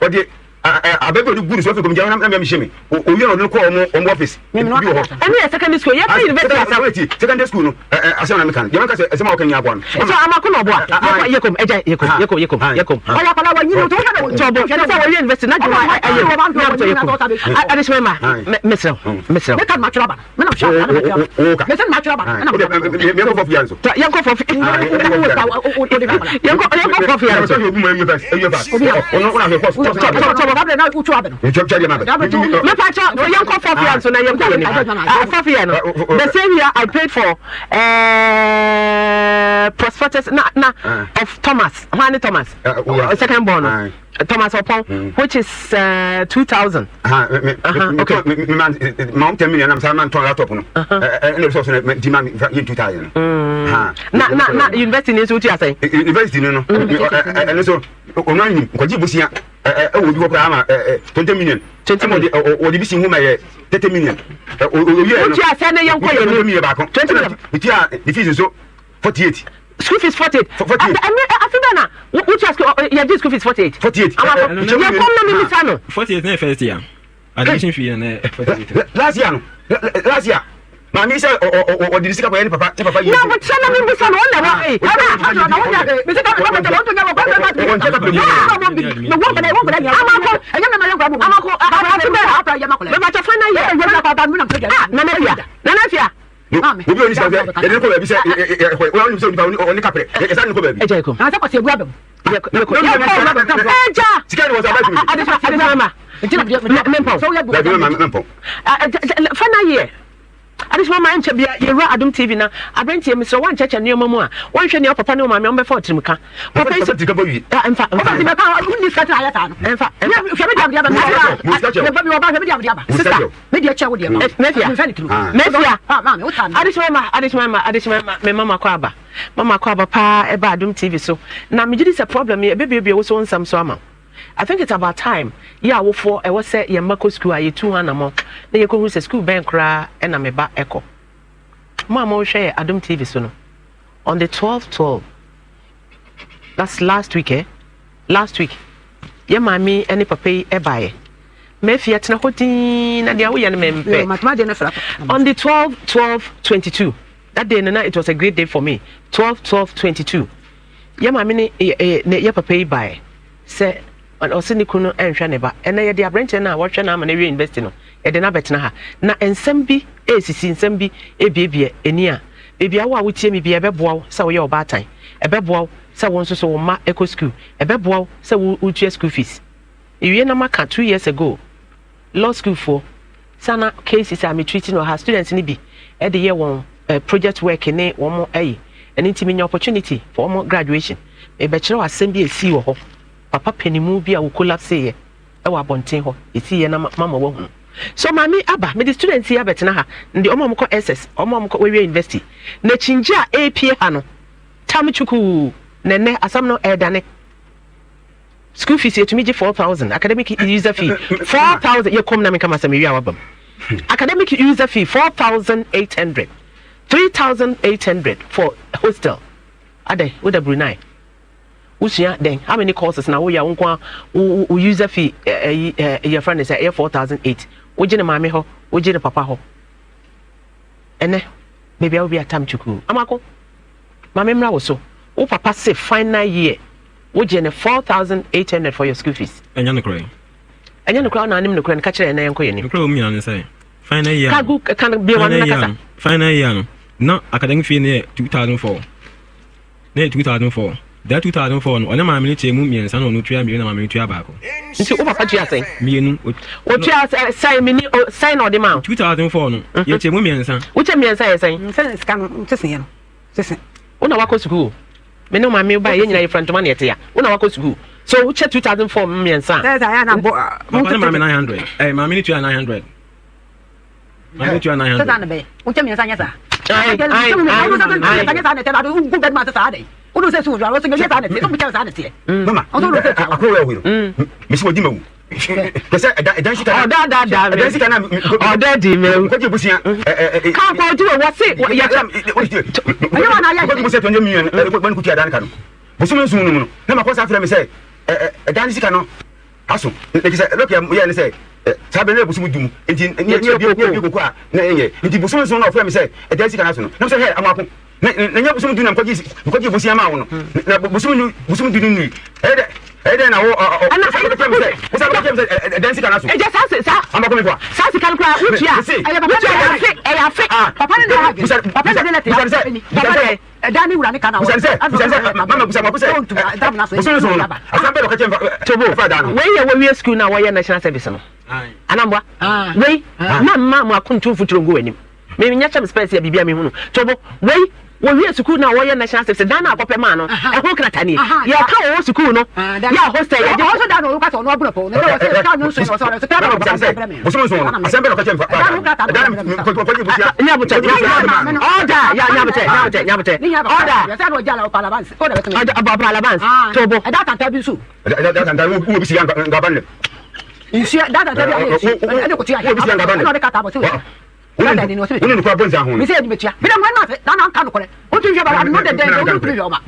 ɔde. Abɛ bi ɔde gu ne so afei kɔmgyina na mɛ mehyɛ me owie na ɔde no kɔ ɔmo ɔmo office bi wɔ hɔ. Ɛno yɛ secondary school yɛ kɔ university asɛm. Wait secondary school no asɛm na meka no deɛ maka sɛ asɛm a wɔka nyinaa aboa no. So amako na ɔboa yɛkɔ yɛkɔm ɛgya yɛkɔm yɛkɔm yɛkɔm yɛkɔm. Ɔyɛ akwadaa wa nyini to wohwɛ no tɔbɔ hwɛ sɛ wɔyɛ university na dwuma ɛyɛ na tɔ yɛkɔm adesima ma mesrɛ mesrɛ. Meka no matwerɛ aba no me na mehwɛ akwadaa no matwerɛ aba mese no matwerɛ aba no ɛna yɛnkɔ fɔfo yɛ nso. Yɛnkɔ fɔfo yɛnkɔ yɛnkɔ fɔfo yɛ nso. Mepa kyɛ yɛnkɔ fɔfo yɛ nso na yɛnkɔ yɛ nipa fɔfo yɛ no the same year I paid for prospectus na na of Thomas Hwani Thomas second born no. Thomas Opon, mm. which is 2000. Okay. Ma 10 million, I'm saying man turn laptop no. Eh, so so di ma yin 2000. Na na na university ni so utu asɛn. University no no. Eh, so onu anyim kwaji busia eh eh wo bi hɔ ma 20 million. 20 million. O di bi si ho ma yɛ 30 million. O yɛ no. Utu asɛn ne yɛn kɔ yɛ ni. 20 million. Utu a fees so 48. School fees 48. 48. Ɛmi afi bɛ na wotua school yɛ gye school fees 48. 48. Yɛ kɔm na mi mi sa no. 48 na yɛ first year. Admission fee na yɛ 48. Last year no last year maame sɛ ɔde ne sika kɔyɛ ne papa ne papa yi. Na abotire na mi bisa no ɔna wɔ ee. Ɛna ɛna na wɔnyɛ mi sika mi kɔkɔtɛ wɔn to nyɛ wɔ kɔkɔtɛ ma ti. Amako amako afi bɛ bɛbàtɛ fana yɛ. Ah nana fia nana fia. Obi a ɔni sika sɛ yɛde no kɔ baabi sɛ wɔn nim sɛ onipa ɔne kaprɛ yɛsan no kɔ baabi. Ɛgya ekɔ. Ansa kwasi ebu abɛm. Ɛgya. Sika ni wɔn sɛ abɛɛ tumi. Adesua adesua ma. Mempɔn. Dabi mɛ mempɔn. Fana yɛ. Adesua ma nkyɛ bia yɛwura Adom TV na aberanteɛ mesrɛ woankyɛkyɛ nneɛma mu a woanhwɛ nea papa ne wo maame ɔmbɛfa ɔtirim ka. Papa yi sɛ mfa mfa. Mfa mfa. Sister. Me deɛ kyɛ wo deɛ ma. Mafia. Mfa ne tiri. Mafia. Ah, maame, wo taa me. Adesima ma, adesima ma, adesima ma, me mama kɔ aba. Mama kɔ aba paa ɛba Adom TV so. Na megye di sɛ problem yi ɛbɛbiebie wo so wo nsɛm so ama wo. I think it's about time yɛ awofoɔ ɛwɔ sɛ yɛn mma kɔ sukuu a yɛtu ho anamɔ na yɛkɔhu sɛ sukuu bɛn koraa ɛna me ba ɛkɔ. Mo a mohwɛ yɛ Adom TV so no, on the 12 12, that's last week eh? Last week yɛ maame ne papa yi baeɛ. Mafie atena hɔ dinn na deɛ woyɛ no mempɛ. On the 12 12 22 that day no na it was a great day for me 12 12 22 yɛ maame ne yɛ papa yi baeɛ sɛ ɔsɛ ne kunu nhwɛ ne ba ɛnɛ yɛde aberanteɛ no a wɔhwɛ no ama no awie university no yɛde no abɛtena ha na nsɛm bi ɛresisi nsɛm bi ɛrebiebie ani a baabi a wo a wotie me bia ɛbɛboa wo sɛ woyɛ ɔbaatan ɛbɛboa wo sɛ wo nso so wo mma kɔ sukuu, ɛbɛboa wo sɛ wo wotua school fees. Mewie na maka 2 years ago law school foɔ sɛ na cases a me treat no ha students no bi de yɛ wɔn eh, project work ne wɔn ayi ɛno nti menya opportunity for wɔn graduation mebɛkyerɛ wɔ asɛm bi a ɛsii wɔ hɔ papa panimu bi a wɔ collapse yɛ ɛwɔ abɔnten hɔ ɛsii yɛ na mama wahunu so maame aba mede students yi abɛtena ha nde ɔmo a ɔmo kɔ ss ɔmo a ɔmo kɔ wɔawie university na kyingye a ɛrepie ha no Tam chukuu na ɛnɛ asɛm no ɛredane. School fees yɛtumi gye 4000 academic user fee 4000 yɛ kɔm na menka masɛm ewie a wabam. Academic user fee 4800 3800 for hostel. Adɛ woda Brunei wosua dɛn how many courses na woyɛ wo nko a wo user fee ɛyi yɛfrɛ no sɛ ɛyɛ 4008 wogye ne maame hɔ wogye ne papa hɔ ɛnɛ baabi a wobi atam chukuu amako Ma me mmra wo so. Wo papa se final year wo gye no 4800 for your school fees. Ɛnyɛ nokorɛ. Ɛnyɛ nokorɛ wo na anim nokorɛ no ka kyerɛ yɛn na yɛnkɔ yɛn anim. Nokorɛ wɔ mu nyinaa ne sɛ final year no. Ka gu ka no bue w'ano na kasa. Final year no na academic fee no yɛ 2004 na yɛ 2004 that 2004 no ɔne maame no kyɛɛ mu mmiɛnsa na ɔno tua mmienu na maame no tua baako. Nti wo papa tua sɛn? Mmienu. Otua sɛn mini sɛn na ɔde maa wo? 2004 no yɛkyɛ mu mmiɛnsa. Wokyɛ mmiɛnsa yɛ sɛn? Sɛ sika no sese yɛ no. Sese. Wo na wakɔ sukuu o. Me ne wo maame ba yɛn nyinaa yɛfura ntoma na yɛte ya. Wo na wakɔ sukuu. So wokyɛ 2004 mmiɛnsa a. Sɛ sɛ ayɛ na bɔ. Papa ne maame 900. Eh maame ne tua 900. Maame ne tua 900. Sɛ saa na bɛyɛ. Wokyɛ mmiɛnsa nyɛ saa. Ayi ayi ayi. Nyɛ saa na ɛtɛ na ade wo bɛduma sɛ saa de. Wo do sɛ su wura wo sɛ nyɛ saa na ɛteɛ. Sɛ mo kyɛ saa na ɛteɛ. Mama akɔrɔ yɛ ɔhwɛ no. Mesi wɔ di ma wu. Kɛsɛ ɛdan ɛdan sika na. Ɔda da da mi. Ɛdan sika na. Ɔda di mi. Nkɔgye busia. Kaa kɔ ɔdi wɔ wɔsi yɛ kyɛ. Ɛyɛ wɔn ayɛ. Nkɔgye busia 20 million ɛɛ wɔn kutu ɛdan ka no. Bosom nson no mu no na ma kɔ sa afrɛ mi sɛ ɛɛ ɛdan sika no. Aso na kyerɛ sɛ lɔki a yɛɛ ne sɛ saa bere no na bosom du mu nti ne yɛ bi koko a na ɛnyɛ nti bosom nson na ɔfrɛ me sɛ ɛdan sika no aso no na mesɛ hɛ amoako na na nyɛ bosom du na mekɔgye mekɔgye bosia maa wo no na bosom nu bosom du no nui ɛyɛ dɛ ɛyɛ dɛ na wo wosan bɛka kyerɛ me sɛ wosan bɛka kyerɛ me sɛ ɛdan sika no aso ɛgya saa saa amoako me boa saa sika no koraa wotua ɛyɛ wotua ɛyɛ afe ɛyɛ afe papa no na ɛha adwene papa no de lɛtɛ busa sɛ papa de ɛdan ne wura ne ka na busa sɛ busa sɛ mama busa mako sɛ bosom nson no asɛm bɛɛ na ɔka kyerɛ me Tobo fa dan no wei yɛ wɔwie sukuu no a wɔyɛ national service no anamboa wei ma mma mo akonto mfuturo ngu w'anim menyɛ kyɛ me spɛs yɛ biribi a mehunu Tobo wei wɔwie sukuu no a wɔyɛ national service dan no a akɔpɛ maa no ɛho krataa nie yɛka wɔwɔ sukuu no yɛ a hostel yɛgye ɔso da na ɔka sɛ ɔno abura pɔ na sɛ ɔsɛ sika no nso ɔsɛ ɔsɛ mama busa sɛ bosom nson no asɛm bɛɛ na ɔka kyerɛ me fa dan no ɛdan no mekɔgye bosia Nyabutɛ, ɔda, ya nyabutɛ, nyabutɛ, nyabutɛ, ɔda. Ɔda, ɔba alabans, tobo. Ɛda tata bi nso. Ɛda tata wo wo bi si ya ngaba ne. Nsuo ɛda tata bi ayɛ nsuo ɛde kotua wo bi si ya ngaba ne. Ɛna ɔde kata abɔ sɛ Wo ne nokora bɔ nsa ho no. Mesɛ yɛde bɛtua. Mede nkwa no ase na na nka nokorɛ. Wotumi hwɛ ba ano dɛdɛn dɛ wotumi hwɛ ɔba.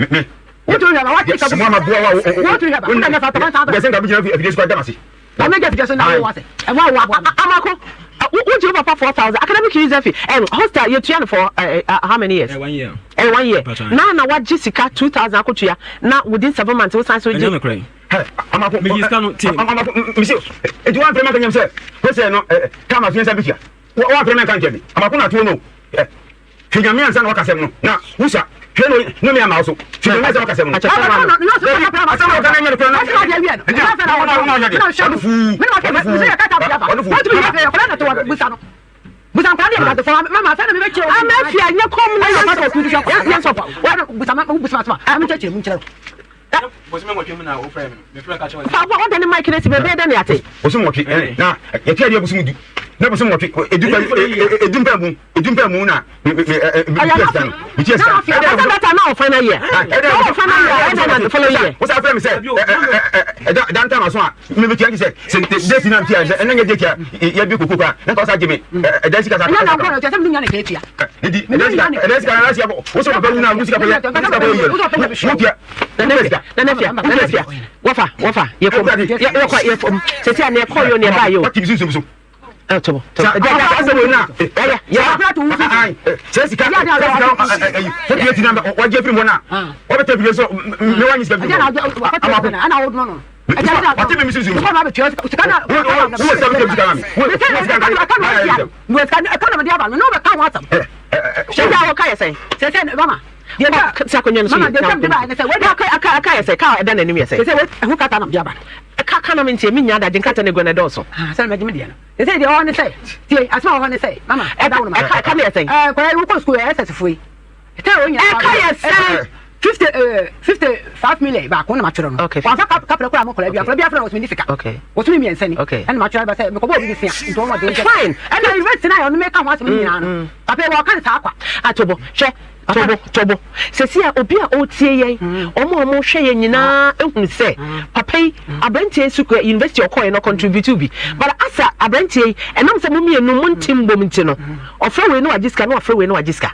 Wotumi hwɛ ba wate ka. Mo ama boa wa wotumi hwɛ ba. Wona nyɛ fa tɔma nsa bɛ. Sɛ nka bi gyina afidie so kora da mase. Na mɛgya afidie so na wo ase. Ɛmo a wo aboa me. Amako, wogye wo papa 4000 academic user fee. Hostel yɛtua no for how many years? 1 year. 1 year. Na na wagye sika 2000 akotua na within 7 months wosan so gye. Ɛnyɛ nokorɛ. Amako, Megye sika no tie. Amako, mese, enti woamfrɛ me anka nyam sɛ hostel no kama so yɛnsan bɛtua. Woamfrɛ me anka nkyerɛ me. Amako na atoɔ no. Hwɛ Nyame ansa na waka asɛm no na wusa hwɛ no no me ama wo so hwɛ Nyame ansa na waka asɛm no. Dabi asɛm a ɔka no nyɛ nokorɛ no ɛnti na ɔno ɔno ɔyɛ deɛ ɔno fuu ɔno fuu ɔno fuu. Amafia nyɛ kɔm na yɛn sɔfo. Fa bɔ ɔda ne mic no si baabi ɛdɛ ne ate. Bosom nwɔtwe na yɛte adeɛ bosom du na bosom nwɔtwe edu edu mpɛ mu edu mpɛ mu na me me me tia sika no me tia sika no. Ɛsɛ data na ɔfa na yɛ na ɔfa na yɛ ɛdɛ na follow yɛ. Wosa afrɛ mi sɛ ɛda ɛda ntam aso a me me tia nti sɛ sɛ date na ntia sɛ ɛnɛ nyɛ date a yɛ bi koko kora na nka ɔsa gye me ɛda sika sa. Ɛnyɛ na nkɔ na ɔkyɛ sɛ mi nya ne kɛ tia. Nti ɛda sika ɛda sika na sika wosɔ papa wu na wo sika pɛ yɛ wo sika pɛ yɛ wo tia. Nanafia, nanafia, nanafia, wɔfa, wɔfa, yɛ kɔm, yɛ kɔ, yɛ fam, sɛsi a nea ɛkɔ yɛ o, nea ɛba yɛ o. Wati mi sunsun so. Ɛ tɔbɔ, tɔbɔ, ɛdi ɛdi asɛ wo na, ɛyɛ, yɛ, sɛ sika, sɛ sika, ɛyi, fo tiɛ ti na wagye firi mu na, wɔbɛ tɛ firi so, mɛ wanyi sika firi mu. Ama ko. Wati mi sunsun so. Wo sika bi tɛ sika na mi, wo sika nka mi. Sɛ a wɔka yɛ sɛn? Sɛ sɛ mama. Sɛ akonnwa no so yɛ. Aka aka yɛ sɛ kaa ɛda n'anim yɛ sɛ. Sɛ sɛ ɛho kata nam de aba no. Ka ka nam nti emi nya adagye nkrata na egua na ɛdɔɔso. Sɛ na mɛgye me deɛ no. Sɛ sɛ deɛ ɔwɔ ne sɛ tie asɛm a ɔwɔ ne sɛ mama ɛda wo no ma. Ɛka ɛka ne yɛ sɛn? Ɛɛ kɔyɛ wokɔ sukuu ɛyɛ SS foɔ yi. Ɛtɛ o nyina. Ɛka yɛ sɛn? 50 55 million baako na matwerɛ no. Okay. Wɔamfa kapra koraa mo kɔla bi akɔla bi afrɛ no wɔsumi ne sika. Okay. Wɔsumi mmiɛnsa ni. Okay. Ɛna matwerɛ ba sɛ mekɔbɔ obi bisia nti wɔn ɔde nkyɛ. Fine. Ɛna university na ɔno meka ho asɛm nyinaa no. Papa yi wɔka ne saa kwa. Atobo hwɛ tobo tobo sɛsi a obi a ɔretie yɛn wɔn a wɔhwɛ yɛn nyinaa ehunu sɛ papa yi aberanteɛ yi sukuu university ɔkɔɛ no contribute bi but asa aberanteɛ yi ɛnam sɛ mo mmienu mo nti mbom nti no ɔfrɛ wei no wagye sika na ɔfrɛ wei no wagye sika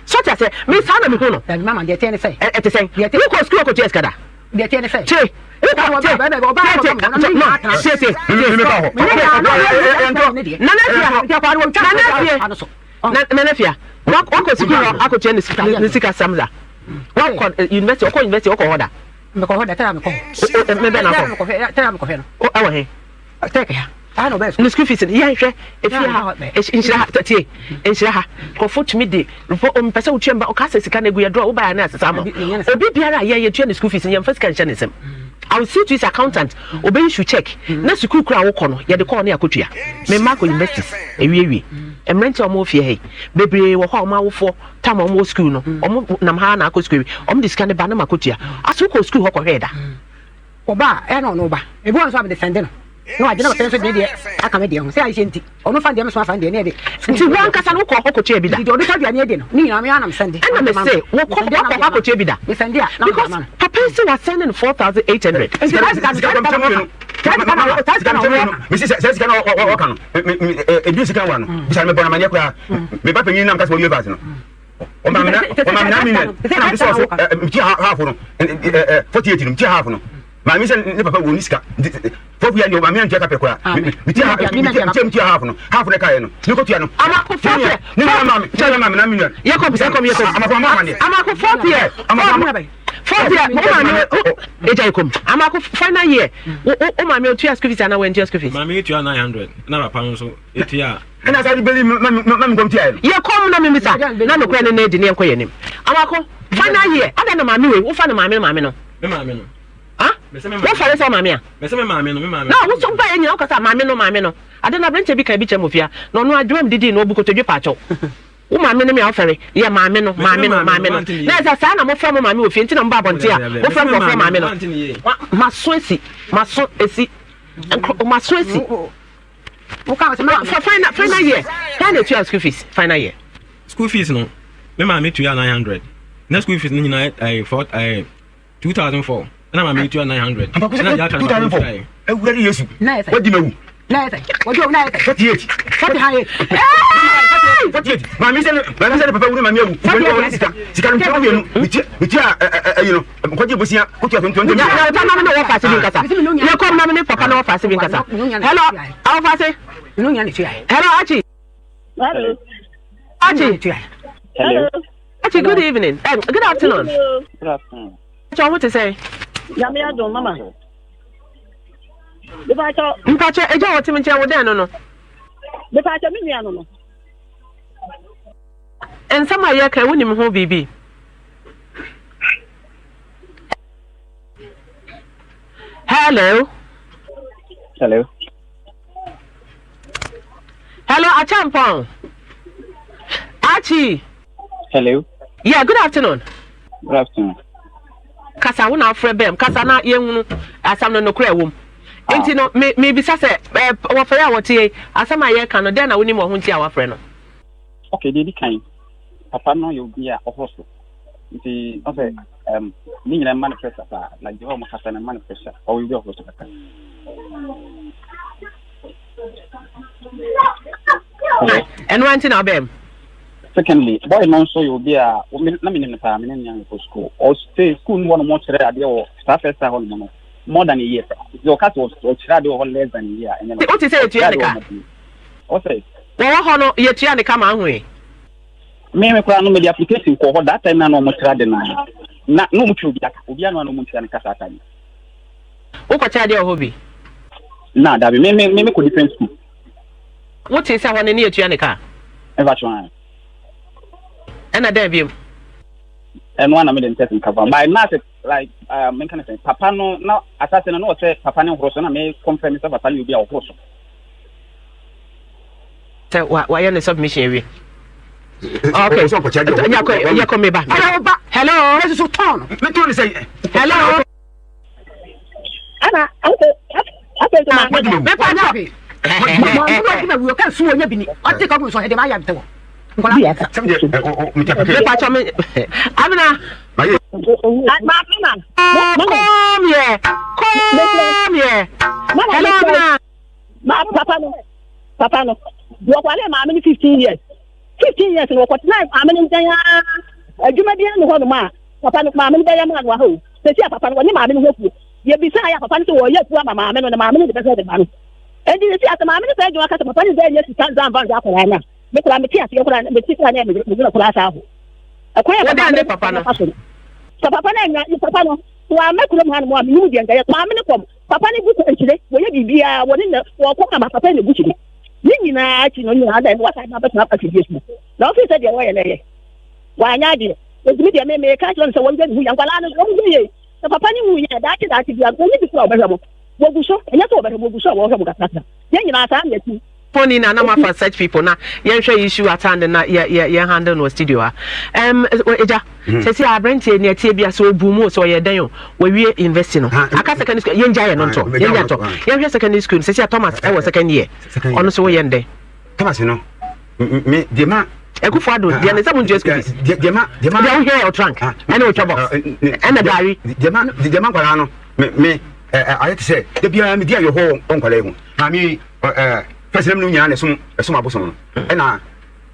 so te aseɛ me saa na mehu no Dabi mama deɛ ɛteɛ ne sɛ. Ɛte sɛn wokɔ sukuu akɔtua sika da Deɛ ɛteɛ ne sɛ. Tie wokɔ tie tie tie no tie tie nana fia nana fie nana fia wakɔ sukuu hɔ akɔtua ne sika samza wakɔ university ɔkɔ university ɔkɔ hɔ da. Mekɔ hɔ da tɛra mekɔ hɔ. Mebɛ na kɔ. Tɛra mekɔ hɔ no. Ɛwɔ he. Tɛk ha. Aha na ɔbɛyɛ ne school fees no yɛn hwɛ efie ha nhyira ha tie nhyira ha nkurɔfoɔ tumi de repɔ mpɛ sɛ wotua mba ɔka sɛ sika no egu yɛ draw wobaeɛ ne asesa ama obi biara a yɛn yɛtua ne school fees no yɛmfa sika nhyɛ ne nsam. I will see to his accountant obɛ issue check na sukuu kura wokɔ no yɛde kɔɔ ne akotua me mma akɔ universities ewiewie mmeranteɛ a wɔn wɔ fie ha yi bebree wɔ hɔ a wɔn awofoɔ tam a wɔn wɔ sukuu no wɔn nam ha na akɔ sukuu wɔn de sika no ba na ma akotua aso wokɔ sukuu hɔ kɔhwɛɛ da. Ɔba a, ɛyɛ na ɔno ba. Ebi wɔ hɔ nso a mede sɛnde no na wagye na ɔsɛn nso de ne deɛ aka me deɛ ho. Sɛ ayehyɛ nti, ɔno fa ne deɛ me nso mafa ne deɛ na yɛde. Nti wo ankasa no wokɔ hɔ kɔtua bi da? Nti deɛ ɔde tɔ aduane adi no, ne nyinaa me ara na mesɛnde. Ɛna me se, wokɔ wakɔ hɔ akɔtua bi da? Mesɛnde a, na mede ama no. Because papa yi se wasɛnde no 4,800. Nti saa sika no, saa sika no wɔka. Saa sika no, saa sika no wɔka. Mesi sɛ saa sika no wɔka no, edu sika wa no, bisa no mebɔ no amaneɛ koraa. Me ba panyin na meka sɛ wɔwie vaase no. Ɔma me na million, ɛna mede sɔɔ so, metua half no, 48 no, metua half no. Maame sɛ ne papa wɔ ne sika nti fourth year deɛ maame antua kapɛ koraa. Metua metua metua half no half no kaeɛ no mekɔ tua no. Amako fourth year. Ne nua maame ne nua maame na me nua. Yɛkɔ yɛkɔ yɛkɔ. Amako ama amaneɛ. Amako fourth year. Amako ama. Fourth year wo maame egya ekom. Amako final year wo wo maame otua school fees anaa wantua school fees. Maame tua 900 na papa no nso etua. Ɛna saa de beli ma ma me nkɔm tua yɛ no. Yɛ kɔm na mimisa na nokorɛ no na adi ne yɛnkɔ yɛn anim. Amako final year adɛn na maame wei wofa no maame no maame no. Me maame no. Ah? Wo fare sɛ maame a? Mese me maame no, me maame. Na wo so ba yɛ nyina wo kasa maame no, maame no. Ade na aberanteɛ bi kan bi kyerɛ mofia na ɔno adwuma mu didi na ɔbu kotodwe paakyɛw. Wo maame no me a wo fɛre yɛ maame no, maame no, maame no. Na ɛsɛ saa na mofrɛ mo maame wɔ fie nti na mo ba abɔnten a mofrɛ nkurɔfoɔ maame no. Maso asi, maso asi, maso asi. For final, final year, hwan na etua school fees final year? School fees no, me maame tua 900. Na school fees no nyinaa ɛyɛ 4 ɛyɛ 2004 ɛna maame tua 900. Ɛna deɛ aka no papa tua yɛ. Awurade Yesu, wadi ma wu. 48. 48. Maame sɛ maame sɛ ne papa wu ne maame awu. Wɔn sika sika no ntua mmienu metua ɛyi no nkɔgye bosia kotua 20. Na na ɔta maame na wɔfa ase bi nkasa. Yɛ kɔm maame ne papa na wɔfa ase bi nkasa. Hello, awɔfa ase. Hello, Achi. Hello. Achi. Hello. Achi, good evening. Good afternoon. Good afternoon. Achi, ɔho te sɛ. Nyame adom mama. Mepakyɛ. Mpakyɛ egya wɔ timi nkyɛn wo dɛn no no. Mepakyɛ me nua no no. Nsɛm a yɛka wonim ho biribi. Hello. Hello. Hello, Achampong. Achi. Hello. Yeah, good afternoon. Good afternoon. Kasa wo na afrɛ bɛm kasa na yɛhunu asɛm no nokorɛ wom. Ah. Nti no me mebisa sɛ eh, wɔfrɛ a wɔte yi asɛm a yɛka no dɛn na wonim wɔ ho nti a wafrɛ no. Okay, deɛ di kan papa no yɛ obi a ɔhɔ so nti ɔsɛ um, ne nyinaa mma no pressure paa like deɛ ɔmo kasa no mma no pressure ɔyɛ obi a ɔhɔ so kakra. Ɛno ara nti na ɔbɛn mu. Secondly, boy no nso yɛ obi a na menim no paa, me ne no kɔ school. Ɔstay school no hɔ nom ɔkyerɛ adeɛ wɔ saa first time hɔ nom no more than a year koraa. Nti ɔka sɛ ɔkyerɛ adeɛ wɔ hɔ less than a year a ɛnyɛ no. Wote sɛ yɛtua ne ka? Ɔsɛ. Wɔwɔ hɔ no yɛtua ne ka ma ahu Me me koraa no mede application kɔɔ hɔ that time na na ɔmo kyerɛ ade no na na ɔmo twa obi aka obi ano a na ɔmo ntua ne ka saa time. Wokɔkyɛ adeɛ wɔ hɔ bi? Na dabi me me me kɔ different school. Wotee sɛ hɔ no ne yɛtua ne ka? Ɛfa kyerɛ an. Ɛna dɛn biom? Ɛno ana mede ntɛs nka ba. By na sɛ like uh, menka ne sɛ papa no na asase no na ɔsɛ papa ne horo so na me confirm sɛ papa ne obi a ɔhoro so. Sɛ wayɛ ne submission awie. Okay. Yɛkɔ yɛkɔ me ba. Hello. Hello. Ana afei afei nso maame no. Mepa kyɛ. Mepa kyɛ me. Amina. Maame na. Come here. Come here. Hello Amina. Ma papa no papa no wɔkwale maame no 15 years 15 years no wɔkɔtena maame no nkyɛn aa adwuma bi ne hɔ nom a papa no maame no bɛyɛ maa no wɔ ha o sɛsi a papa no wɔne maame no ho afuo yɛbisaa yɛ a papa no sɛ wɔyɛ afuo ama maame no na maame no de bɛhwɛ ne ba no enti sɛsi a sɛ maame no sɛ adwuma ka sɛ papa no sɛ ɛnyɛ sika nsa mfa nhwɛ akwadaa no a me koraa mete aseɛ koraa mete koraa na mewura koraa saa ho ɛkwan a papa no papa no so no sɛ papa no anya papa no wɔama kurom ha no mu a menim deɛ nka yɛ maame no kɔm papa no gu nkyire wɔyɛ biribiara wɔne na wɔkɔ ama papa no gu kyire ne nyinaa akyi no nyinaa dɛ wɔsan ba bɛtena afidie so na ɔfiri sɛ deɛ wɔyɛ no ɛyɛ wanyɛ adeɛ enti me deɛ me meka kyerɛ no sɛ wɔnyɛ ne ho yie nkwadaa no wɔn yɛ yie sɛ papa ne wu yɛ daakye daakye bia wɔnyɛ bi kura wɔbɛhwɛ mo wɔgu so ɛnyɛ sɛ wɔbɛhwɛ mo wɔgu so a wɔhwɛ mo kakrakra yɛn nyinaa saa na yɛti Phone na na mafa such people na yɛnhwɛ issue at hand na yɛ yɛ yɛn handle no wɔ studio ha. Um, ɛgya, hmm. sɛ sɛ aberanteɛ nea ɛteɛ bi a sɛ ɔbu mu o sɛ ɔyɛ dɛn o wawie university no aka secondary school yɛngya yɛ no ntɔ yɛngya ntɔ yɛnhwɛ secondary school no sɛ sɛ Thomas ɛwɔ second year ɔno so woyɛ ndɛn. Thomas no me deɛ ma. Akufo Addo deɛ ne sɛ mo ntua school fees. Deɛ ma deɛ ma. Deɛ wohwɛ yɛ ɔtrank ɛne otwa box ɛna gari. Deɛ ma deɛ ma nkwadaa no me me ɛ ayɛ te sɛ da biara me di ayɔhɔ wɔ nkwadaa yi ho maame yi ɛ fɛsɛ na me nyinaa na ɛsom ɛsom abosom no ɛna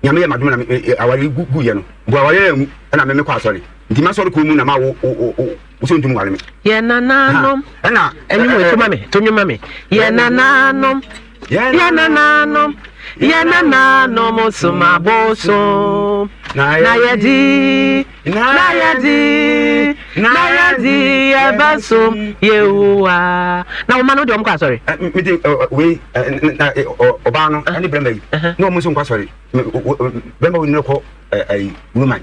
nyame yɛ madom na me aware gu gu yɛ no mpo aware yɛ ngu ɛna me me kɔ asɔre nti ma asɔre kɔ mu na ma wo wo wo. Wosɛ ntumi nware me. Yɛ nananom. Ɛna ɛnwom wei to ma me to nwom ma me. Yɛ nananom. Yɛ nananom. Yɛ nananom som abosom. Na yɛdi na yɛdi na yɛdi yɛbɛsom Yehowa. Na wo ma no deɛ ɔmo kɔ asɔre. Mede wei na ɔbaa no ɛne bɛrima yi na ɔmo nso nkɔ asɔre. Bɛrima wei no kɔ ɛyi Roman.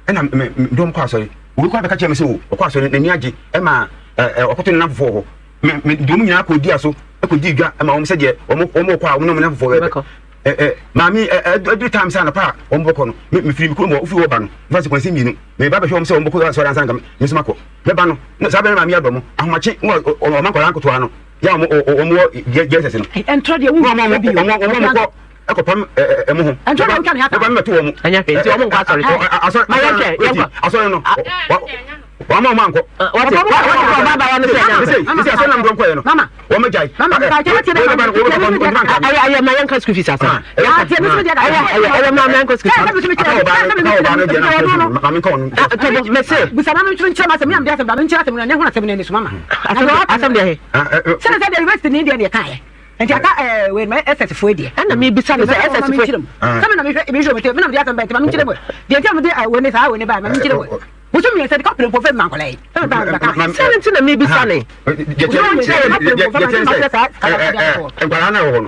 Ɛna me mede wɔn kɔ asɔre. Obi koraa bɛka kyerɛɛ me sɛ o, ɔkɔ asɔre, n'ani agye ma ɔkɔto ne nnamfofoɔ wɔ hɔ. Me mede wɔn nyinaa kɔdii aso, kɔdii dwa ma wɔn sɛdeɛ wɔn wɔn rekɔ a wɔn ne wɔn nnamfofoɔ bɛkɔ. Ɛ ɛ maame ɛ ɛ aduru time sɛ anɔpa a wɔn bɛkɔ no, me mefiri me kurom hɔ, wofiri hɔ ba no, mfa sɛ kwansin mmienu, meba bɛhwɛ wɔn sɛ wɔn bɛkɔ asɔre ansa na nka me nso makɔ. Mɛba no, na saa bɛrɛ maame adɔ mo, ahomakye, wɔn ɔma nkwadaa nketewa no, yɛ a wɔn wɔn wɔ JSS no. Ɛntorɔ deɛ wo wɔn wɔn wɔn kɔ ɛkɔpam ɛmo ho. Ɛntorɔ deɛ wotwa ne hata. Ɛba mmɛto wɔn. Ɛnyɛ hwee nti wɔn nkɔ asɔre so. Asɔre Ma yɛn hwɛ yɛn kɔ. Asɔre no wɔn ama wɔn ankɔ. Wɔte wɔte sɛ ɔbaa baawa no sɛ ɛnyɛ asɔre. Sisi asɔre nam dɔm kɔɛ no. Mama. Wɔn agyae. Mama Ɛyɛ ɛyɛ ma yɛn ka school fees asɛm. Ɛyɛ ɛyɛ ɛyɛ ma yɛn kɔ school fees. Aka ɔbaa no aka ɔbaa no deɛ na maame nka wɔn. Tɔbɔ mɛse. Busa maame nkyerɛ nkyerɛ ma asɛm yam de asɛm ba nkyerɛ asɛm na ne ho asɛm na ne so mama. Asɛm asɛm deɛ he. Sɛ sɛ deɛ university ni deɛ ne ka yɛ. Nti aka ɛɛ wei ma SS foɔ deɛ. Ɛna mi bisa no sɛ SS foɔ. Sɛ mi na mi hwɛ mi hwɛ mi te mi na mi de asɛm ba nti ma mi nkyerɛ mu. Deɛ nti a mi de wei ne saa wei ne ba ma mi nkyerɛ mu. Bosom mmiɛnsa de ka pere mpo fɛ mi ma nkɔla yi. Sɛ mi ba mi ba ka. Sɛ ne nti na mi bisa ne. Nkwadaa na ɛwɔ hɔ no.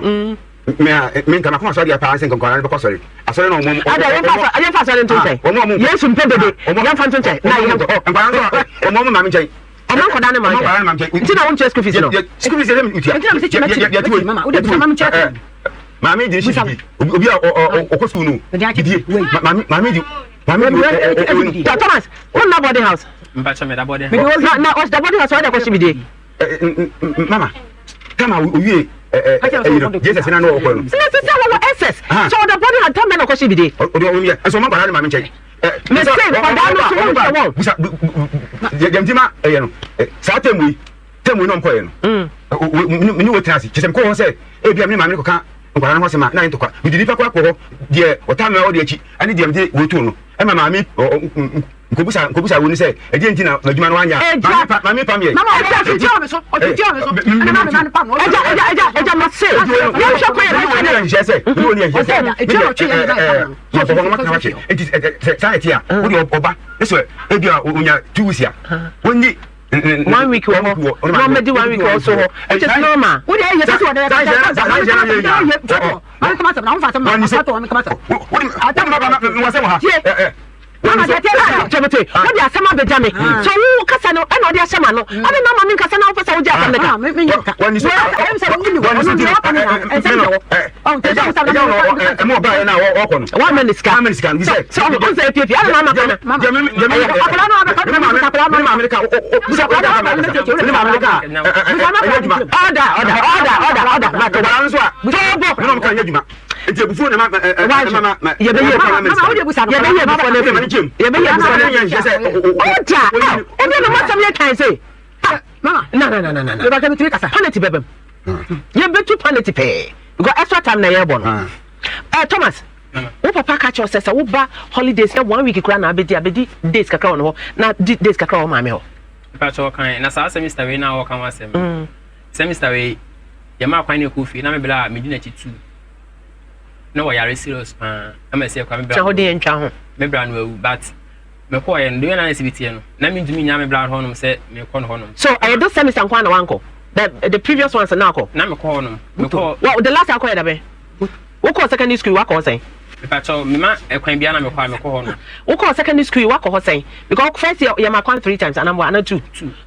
Me nka makoma sɔre paa sɛ nkwadaa no bɛkɔ sɔre. Asɔre na wɔn. Ada yɛn fa yɛn fa asɔre nto nkyɛn. Yesu mpɛ dede. Yɛn fa nto nkyɛn. Na yɛn kɔ. Nkwadaa nso wɔn wɔn maame nkyɛn. Ɔma nkwadaa ne maame nkyɛn. Nti na wɔn nkyɛn school fees no. School fees yɛ ntua. Nti na mi si kyerɛ kyerɛ mama o de bisa mama nkyɛn. Maame di nsi bi obi a ɔkɔ school no. Didie maame maame di maame di. Thomas, wọn na boarding house. Mpatsɔ mi da boarding house. Na na ɔsi da boarding house ɔyɛ dɛ kɔ si bi die. Mama tama owie ɛyi no jesus na ɔkɔ no. Sinɛ sisi wɔwɔ ss sɛ ɔda boarding house tama na ɔkɔ si bi die. Ɔdi ɔwɔ yɛ ɛsɛ ɔma nkwadaa ne maame nkyɛn. Mese nkwadaa no so wɔn nkyɛn wɔn. Busa yɛm ti ma ɛyɛ no saa tɛmu yi tɛmu yi na ɔmkɔ yɛ no. Mene wɔ tena ase kyesɛ mekɔ hɔ sɛ ebi a mene maame no kɔka nkwadaa no ho asɛm a na ayɛ ntɔkwa. Mede nipa kɔ akɔ hɔ deɛ ɔtaa mɛ ɔde akyi ɛne deɛ mede wɔtu no ɛma maame Nkɔbisa nkɔbisa wo ni sɛ ɛdeɛ nti na m'adwuma no wanyɛ a maame pa maame pam yɛ. Mama ɔgya ɔtwitwi mi so ɔtwitwi mi so ɛna maame maame pam. Ɛgya ɛgya ɛgya ɛgya ma se yɛn hwɛ kwan yɛ bɛ hyɛ ne sɛ ne wɔ ni ɛhyɛ sɛ ne deɛ ɛɛ yɛ bɔ hɔ no ma tena wakyɛ nti sɛ saa ɛte a wo deɛ ɔba ne sɛ ebi a onya 2 weeks a wɔnni 1 week wɔ hɔ na ɔmɛdi 1 week wɔ so hɔ which is normal. Wo deɛ yɛ sɛ wɔ dɛ sɛ sɛ sɛ maame kama sɛm na wo fa sɛm na wo fa tɔ maame kama sɛm. Wo de ma ba ma wɔ sɛ wɔ ha. Kyɛmete, wode asɛm abɛgya me. So wo kasa no ɛna ɔde ahyɛ m'ano. Ade na ama me nkasa na wopɛ sɛ wogye asɛm no ka. Woama ne sika. Sɛ ɔno sɛ apiapia ade na ama kana. Ɔda ɔda ɔda ɔda ɔda. Tɔɔbɔ. Nti abufuo na ma ma ma yɛbɛyɛ yɛbɛyɛ abufuo na afiri yɛbɛyɛ abufuo na ɔda ɛdeɛ na masɛm yɛ kan sɛ mama na na na na na yɛbɛka mi tumi kasa paneti bɛbɛm yɛbɛtu paneti pɛɛ because extra time na yɛbɔ no ɛ Thomas wo papa ka kyerɛ sɛ sɛ woba holidays na 1 week kura na abɛdi abɛdi days kakra wɔ no hɔ na di days kakra wɔ maame hɔ. Mpatsɔ kan na saa semester wei na wɔka ho asɛm semester wei yɛma kwan ne kɔ fie na me bla a medi n'akyi tu na wɔyare serious paa ɛma ɛsɛ kora me bra no de ntwa ho me bra no awu but mekɔɔ yɛ no de na ɛsɛ bi teɛ no na mentumi nya me bra hɔnom sɛ mekɔ no hɔnom. So ɛyɛ this semester nko na wankɔ the previous ones na akɔ. Na mekɔ hɔnom mekɔ. Well the last akɔ yɛ dabɛn wokɔ secondary school wakɔ hɔ sɛn. Mepakyɛw mema ɛkwan biara na mekɔ a mekɔ hɔ no. Wokɔ secondary school wakɔ hɔ sɛn because first year yɛ ma kwan 3 times anambo ana 2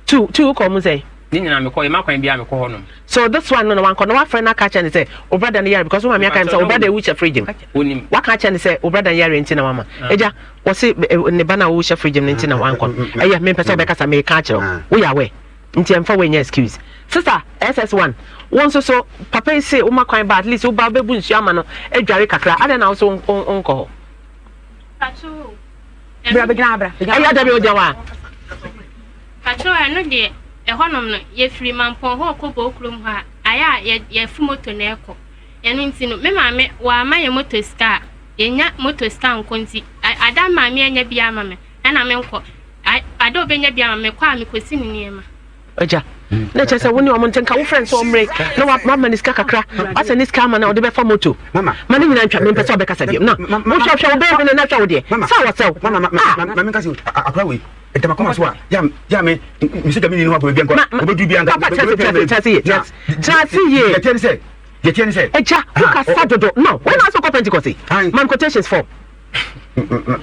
2 2 wokɔ mu sɛn. Ne nyinaa mekɔ, yɛma kwan biara mekɔ hɔ nom. So this one no na wankɔ na wafrɛ no aka akyerɛ no sɛ wo brother no yare because wo maame aka no sɛ wo brother ewu hyɛ fridge mu. Onim. Waka akyerɛ no sɛ wo brother no yare nti na wama. Agya, wɔse ne ba no a owu hyɛ fridge mu no nti na wankɔ no. Ɛyɛ, mempɛ sɛ wobɛkasa, meka akyerɛ wo. Woyɛ aware. Nti ɛmfa wei nyɛ excuse. Sister, SS1, wo nso so, papa yi se woma kwan ba at least wo ba wobɛbu nsuo ama no adware kakra, adɛn na wo nso wonkɔ hɔ? Bra bɛgyina ha bra. Ɛyɛ da bi ogyina hɔ a. Patrol ɛno deɛ ɛhɔnom no yɛfiri Mampɔn hɔ rekɔ Bokurom hɔ a ayɛ a yɛ yɛfu moto na ɛkɔ ɛno nti no me maame wamma yɛn moto sika a yɛnnya moto sika nkɔ nti ada maame anya bi ama me ɛna menkɔ a Ade a ɔbɛnya biara ma mekɔ a mekɔsi ne nneɛma. Agya, na kyerɛ sɛ wo ne ɔmo nte nka wo frɛ no sɛ ɔmmre na wama ne sika kakra, wasɛ ne sika ama no a ɔde bɛfa moto. Ma ne nyinaa ntwa, mempɛ sɛ ɔbɛkasa bio. Na wohwɛ hwɛ wo bɛɛbi no na hwɛ wo deɛ, sɛ wɔsɛ wo. Ah! Ma menka sɛ akora wei, ɛda makoma so a, yɛ a me, mesɛ da menni ne ho akɔmɛ bia nkɔ, ɔbɛduru bia nka. Papa, tena ase, tena ase, tena ase yie, tena ase yie. Deɛ teɛ ne sɛ, deɛ teɛ ne sɛ. Agya, wokasa dodo. No, wo na asɛ wokɔ Pentecost yi? Ma me quotations fɔ.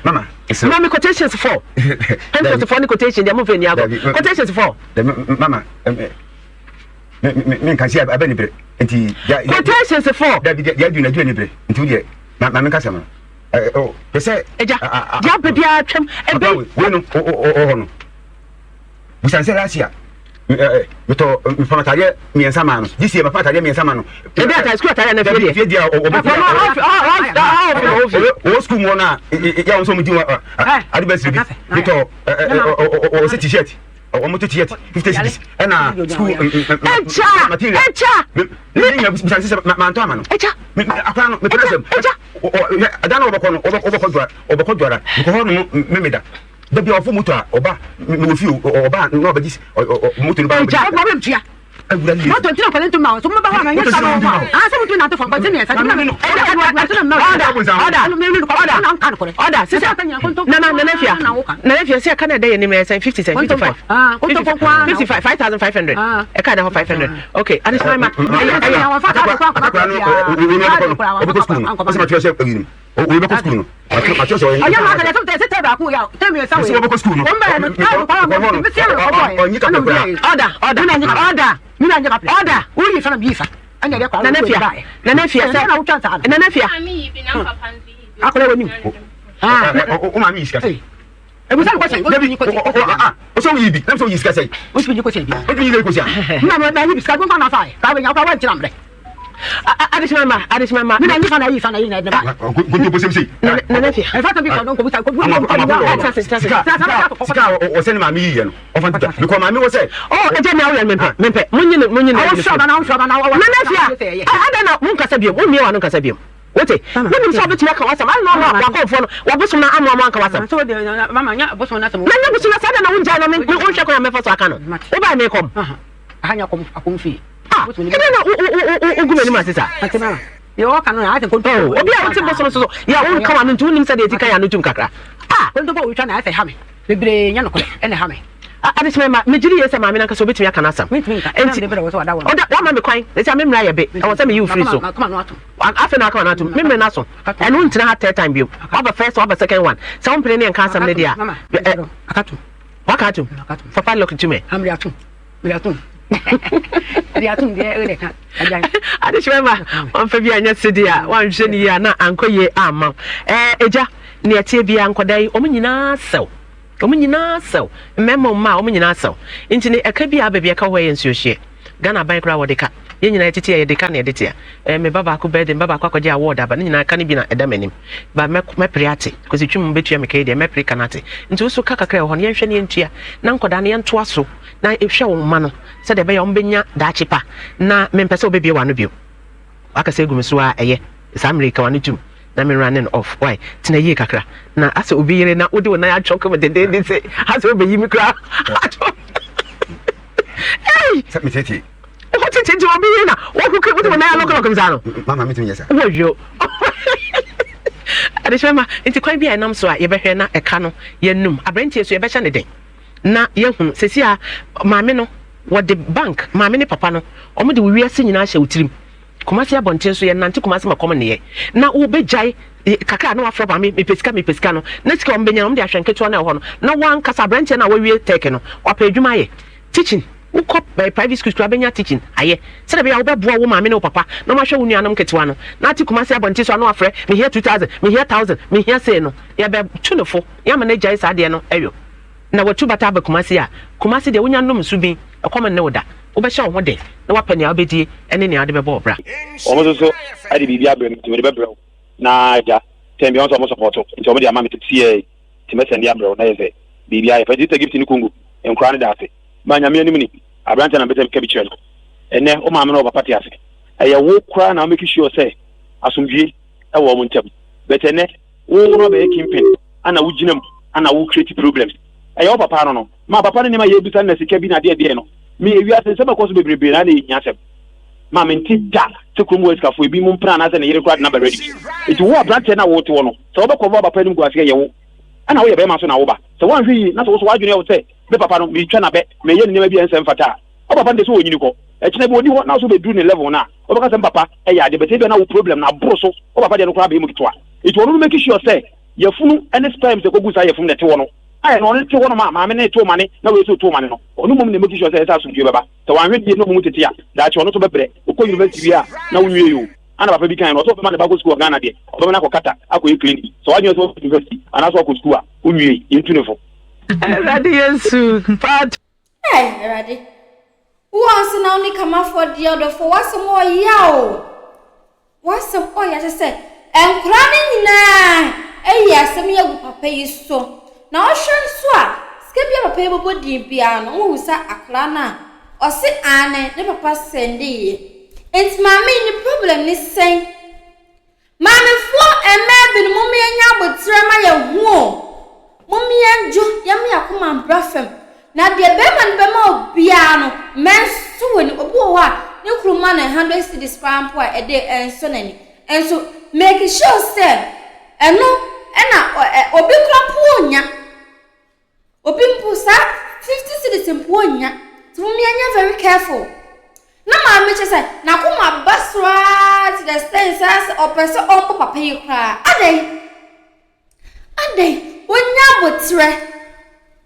Mama, Ma me quotations fɔ. Pentecost fɔ ne quotation deɛ momfa nni agorɔ. Quotations fɔ. Mama, me nka si abɛ ne bere. Nti quotations fɔ. Dabi deɛ adu na adu ne bere. Nti wo deɛ ma me nka sɛm no. Oh, pɛ sɛ. Agya, deɛ abɛ biara twam. Ebe. Wei no, o hɔ no. Busan sɛ last year metɔ mepam ataadeɛ mmiɛnsa maa no this year mapam ataadeɛ mmiɛnsa maa no. Ebi ataadeɛ sukuu ataadeɛ na fie deɛ. Fie deɛ ɔbɛ fie ɔwɔ sukuu mu hɔ no a yɛ wɔn sɛ wɔn di wɔn ade bɛ siri bi metɔ ɔsɛ t-shirt wɔn to t-shirt 50 cedis ɛna sukuu material. Ɛkya ne nyina busan sɛ mantɔ ama no. Ɛkya akora no mepɛ sɛ ɛda no wɔbɛkɔ no wɔbɛkɔ dwara wɔbɛkɔ dwara mekɔ hɔ nom memeda. Da bi a ɔfo moto a ɔba mewɔ fie o ɔba a na ɔbɛgye moto no ba ɔbɛgye. Ɛgya ɔbɛ tua. Awura ne Moto ntina kɔle ntoma so mo ba hɔ a nyɛ sa no ho a sɛ mo tumi nante fam kɔnte mmiɛnsa tumi na Ɔda ɔda ɔda ɔda sisa nana nana fia nana fia sɛ ɛka na ɛda yɛ nim ɛsɛn 50 sɛn 55 55 5500 ɛka da hɔ 500 okay adehyema ma ɛyɛ ɛyɛ. Akakora no ɔbɛkɔ sukuu no ɔsɛ matwerɛ sɛ ɛyi no. Oyi bɛkɔ sukuu no. Matwerɛ sɛ ɔyɛ. Ɔyɛ maa kɛlɛ sɛ sɛ tɛ baako yɛ tɛ mmiɛnsa wei. Sɛ wɔbɛkɔ sukuu no. Wɔn bɛyɛ no tɛ baako kɔ hɔ no. Ɔnyi kapɛ koraa. Ɔda ɔda ɔda ɔda. Woyi fa na mi yi fa. Ɛna ɛdɛ kɔ Nana fia nana fia sɛ nana fia. Akɔlɛ wɔ nim. O maame yi sika sɛ. Ebusa mi kɔsɛn. Dabi o sɛ woyi bi na sɛ woyi sika sɛ. O tumi nyi kɔsɛn bi. O tumi nyi kɔsɛn. Nna na na yi bi sika gbɔngàn na fa yɛ. K'a bɛ nya k'a wɛ ntina mbrɛ. Adesima ma adesima ma. Mi na nyi fa na yi fa na yi na ɛdɛ ba. Nkonto bosem sei. Nana fia. Ɛfa tɛ bi kɔ dɔn ko bisa ko bu. Sika sika ɔsɛ ne maame yi yɛ no ɔfa ntuta mekɔ maame wɔ sɛ. Ɔ ɛgya mi awo yɛ mempɛ mempɛ mo nyi ne mo nyi ne. Awo sɔ ba na awo sɔ ba na awo. Nana fia adan na mo nkasa biom mo mmie wa no nkasa biom. Wote? Wonim sɛ wobɛtumi aka w'asɛm. Adɛn na ɔma w'akɔmfoɔ no, w'abosom no amoa mo anka w'asɛm? Na nyɛ bosom no saa, dɛn na wongyae na wonhwɛ kwan a mɛfa so aka no? Wobae merekɔm. Ah, ɛdɛn na wogu m'anim ase saa? Oh, obi a wote bosom so so, yɛ wonka w'ano nti wonnim sɛdeɛ ɛti ka yɛ ano tum kakra. Ah! Bebree nyɛ nokorɛ na ɛha me. Adekyema mma, megye di yie sɛ maame no ankasa obetumi aka n'asɛm. Enti, ɔda, wama me kwan, seesei a me mmara yɛ be, ɛwɔ sɛ meyi wo firi so. Afei na waka w'ano atom, me mmere no aso, ɛno wontena ha third time bio. Woaba first, woaba second one, sɛ wompene ne yɛnka asɛm no deɛ a, ɛ, waka atom, fa padlock to me. Adekyema mma, wamfa bi anyɛ sede a, wanhwɛ ne yie a, na ankɔ yie amma wo. Ɛɛ, agya, nea ɛteɛ biara, nkwadaa yi, wɔn nyinaa sɛw. Wɔn nyinaa asɛw, mmarima o mmaa, wɔn nyinaa asɛw. Nti no ɛka bi a aba bi ɛka hɔ yɛ nsuohyeɛ. Ghana aban koraa wɔde ka. Yɛn nyinaa yɛtete a yɛde ka na yɛde tea. Eh, me ba baako birthday, me ba baako akɔgye award aba, ne nyinaa ka no bi na ɛda m'anim. Ba mɛ mɛpere ate. Kwasi Twum bɛtua me ka yi deɛ mɛpere ka no ate. Nti wo so ka kakra ɛwɔ hɔ no yɛnhwɛ na yɛntua. Na nkwadaa no yɛntoa so na hwɛ wo mma no sɛdeɛ ɛbɛyɛ a wɔbɛnya daakye pa. Na mempɛ sɛ wobɛbue w'ano bio. Wakasa agu me so ara ɛyɛ saa mmerɛ yi ka w'ano tum na me running off why tena yie kakra na asɛ obi yere na wode wo nan atwɔke me dendeenden sɛ asɛ wobɛyi me koraa atwɔ ei sɛ metete wo tete nti obi yere na wohoke wode wo nan alɔkɔlɔkɔ me saa no mama metumi yɛ saa wɔyɔ adehyɛ ma nti kwan bi a ɛnam so a yɛbɛhwɛ na ɛka no yɛnum aberanteɛ so yɛbɛhyɛ ne den na yɛahunu sɛsi a maame no wɔde bank maame ne papa no wɔn de wo wiase nyinaa ahyɛ wo tirim Kumasi abɔnten so yɛnante Kumasi ma kɔm nneyɛ na wobɛgyae kakra na wafrɛ maame mepɛ sika mepɛ sika no na sika wɔn bɛnya no wɔn de ahwɛ nketewa no ɛwɔ hɔ no na wankasa aberanteɛ no a wawie tɛk no wapɛ adwuma ayɛ teaching wokɔ eh, private schools koraa bɛnya teaching ayɛ sɛdeɛ bɛyɛ a wobɛboa wo maame ne wo papa na wɔahwɛ wo nuanom nketewa no na ate Kumasi abɔnten so ano afrɛ mehia 2000 mehia 1000 mehia sei no yɛbɛtu no fo yɛama no agyae saa adeɛ no ɛyɔ Na watu bata aba Kumasi a, Kumasi deɛ wonya nom nsu bin, ɛkɔm nne wo da. Wobɛhyɛ wo ho den na woapɛ nea wobɛdie ne nea wode bɛbɔ wo bra. Wɔn nso so de biribi abrɛ me nti mede bɛbrɛ wo na agya tɛm biara wɔn nso wɔn sɔpɔto nti wɔn de ama me sisiɛ nti mɛ sɛnde abrɛ wo na yɛ sɛ biribi ayɛ fɛ nti sɛ gift ne Congo nkoraa no da ase ma nyame anim ni aberanteɛ na mpɛ sɛ meka bi kyerɛ no ɛnɛ wo maame ne wo papa te ase ɛyɛ wo koraa na wo make sure sɛ asomdwie ɛwɔ wɔn ntam but ɛnɛ Wo no abɛyɛ kingpin ana wo gyina mu ana wo create problems. Ɛyɛ wo papa no no. Ma papa no nneɛma yɛbisa no na sika bi na adeɛ deɛ no. Me ewiase nsɛm ɛkɔ so bebrebe na na ɛhia asɛm. Ma mente da sɛ kurom wɔ asikafoɔ ebi mo mpena anaasɛ ne yere koraa de naba ready. Nti wo aberanteɛ no a wote hɔ no, sɛ wobɛkɔbɔ aba pa anim gu aseɛ yɛ wo. Ɛna woyɛ bɛrima nso na woba. Sɛ woanhwɛ yie na sɛ wo nso w'adwene yɛ wo sɛ me papa no meretwa n'abɛ, mereyɛ no nneɛma bi a ɛnsɛ mfata a, wo papa no deɛ sɛ ɔnyini kɔ. Ɛkyena bi ɔnni hɔ na wo nso wobɛduru ne level no a, wobɛka sɛ me papa yɛ adeɛ but ebia na wo problem no aboro so, wo papa deɛ no koraa abɛyɛ mu ketewa. Nti ɔno no make sure sɛ yafunu ne sperms ɛkɔgu saa yafunu no ɛte hɔ no a ɛno ɔno te hɔnom a maame no reto mane na wei nso reto mane no, ɔno mmom na make sure sɛ ɛsɛ asomdwoeɛ bɛba. Sɛ wanhwɛ yie na ɔmo mu tete a, daakye ɔno nso bɛbrɛ. Ɔkɔ university wie a, na wonwiei o. Ana papa bi kae no, ɔsɛ ɔbɛma ne ba akɔ sukuu wɔ Ghana deɛ, ɔbɛma no akɔ Qatar akɔyɛ cleaning. Sɛ w'adwene yɛ sɛ wakɔ university anaasɛ wakɔ sukuu a, wonwiei. Yɛntu no fo. Awurade Yesu, part. Ei Awurade, wo ansa na wo ne kamafoɔ deɛ ɔdɔfoɔ w'asɛm ɔya o. W'asɛm ɔyɛ kyɛ sɛ nkwadaa no nyinaa ayi asɛm yi agu papa yi so. Na wohwɛ nso a, sika bi a papa yi bɛbɔ din biara no, wohu sɛ akwadaa no a, ɔse aane, ne papa sɛndeeɛ. Nti maame yi ne problem ne sɛn? Maamefoɔ mmaa binom, mom yɛnyɛ aboterɛ ma yɛn ho o. Mom yɛndwo, yɛmma yɛn akoma mbra fam. Na deɛ bɛrima no bɛma wo biara no, mɛnso w'ani. Obi wɔ hɔ a, ne kunu ma no 100 cedis koraa mpo a, ɛde ɛnsɔ n'ani. Nso make sure sɛ ɛno ɛna obi koraa mpo ɔnnya. Obi mpo saa 50 cedis mpo ɔnnya. Nti mom yɛnyɛ very careful. Na maame kyɛ sɛ n'akoma ba soro ara to the extent sɛ ɔpɛ sɛ ɔbɔ papa yi koraa. Adɛn? Adɛn, ɔnnya aboterɛ?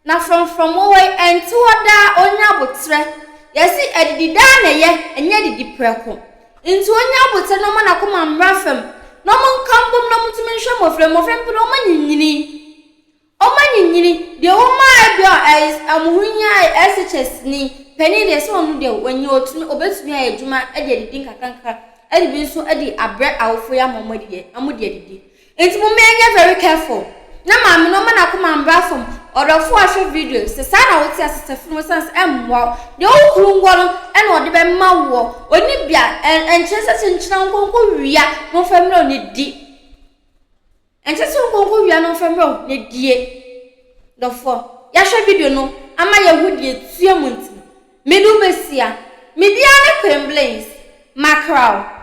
Na frɔmfrɔm wɔ hɔ yi, ɛnte hɔ daa, ɔnnya aboterɛ. Yɛse adidi daa na ɛyɛ, ɛnyɛ adidi prɛko. Nti ɔnnya aboterɛ na ɔma n'akoma mmra fam, na ɔmo nka mbom na ɔmo ntumi nhwɛ mmɔfra yi, mmɔfra yi mpo deɛ ɔmo anyinyini. Ɔmo anyinyini, deɛ ɛwɔ mu ara ebia ɛyɛ ɔmo ho hia SHS ni, panin deɛ sɛ ɔno deɛ wanyin ɔtumi, ɔbɛtumi ayɛ adwuma de adidi nkakrankakra, ɛde bi nso de abrɛ awofoɔ yi ama ɔmo adi, ɔmo de adidi. Nti momma yɛnyɛ very careful na maame no ɔma n'akoma mbra fam. Ɔdɔfo a hwɛ video yi, sɛ saa na wote ase sɛ funu osiane sɛ ɛmmoa wo. Deɛ wo kunu wɔ no ɛna ɔde bɛma woɔ. Ɔni bi a, ɛnkyerɛ sɛ kyenkyena wo nkonko wia na ɔmfa mmerɛ wo na di. Ɛnkyerɛ sɛ wo nkonko wia na ɔmfa mmerɛ wo na die. Dɔfoɔ, yɛahwɛ video no ama yɛahu deɛ ɛtua mu nti no, mede wo bɛsia. Me din ara ne Queen Blings. Makra wo.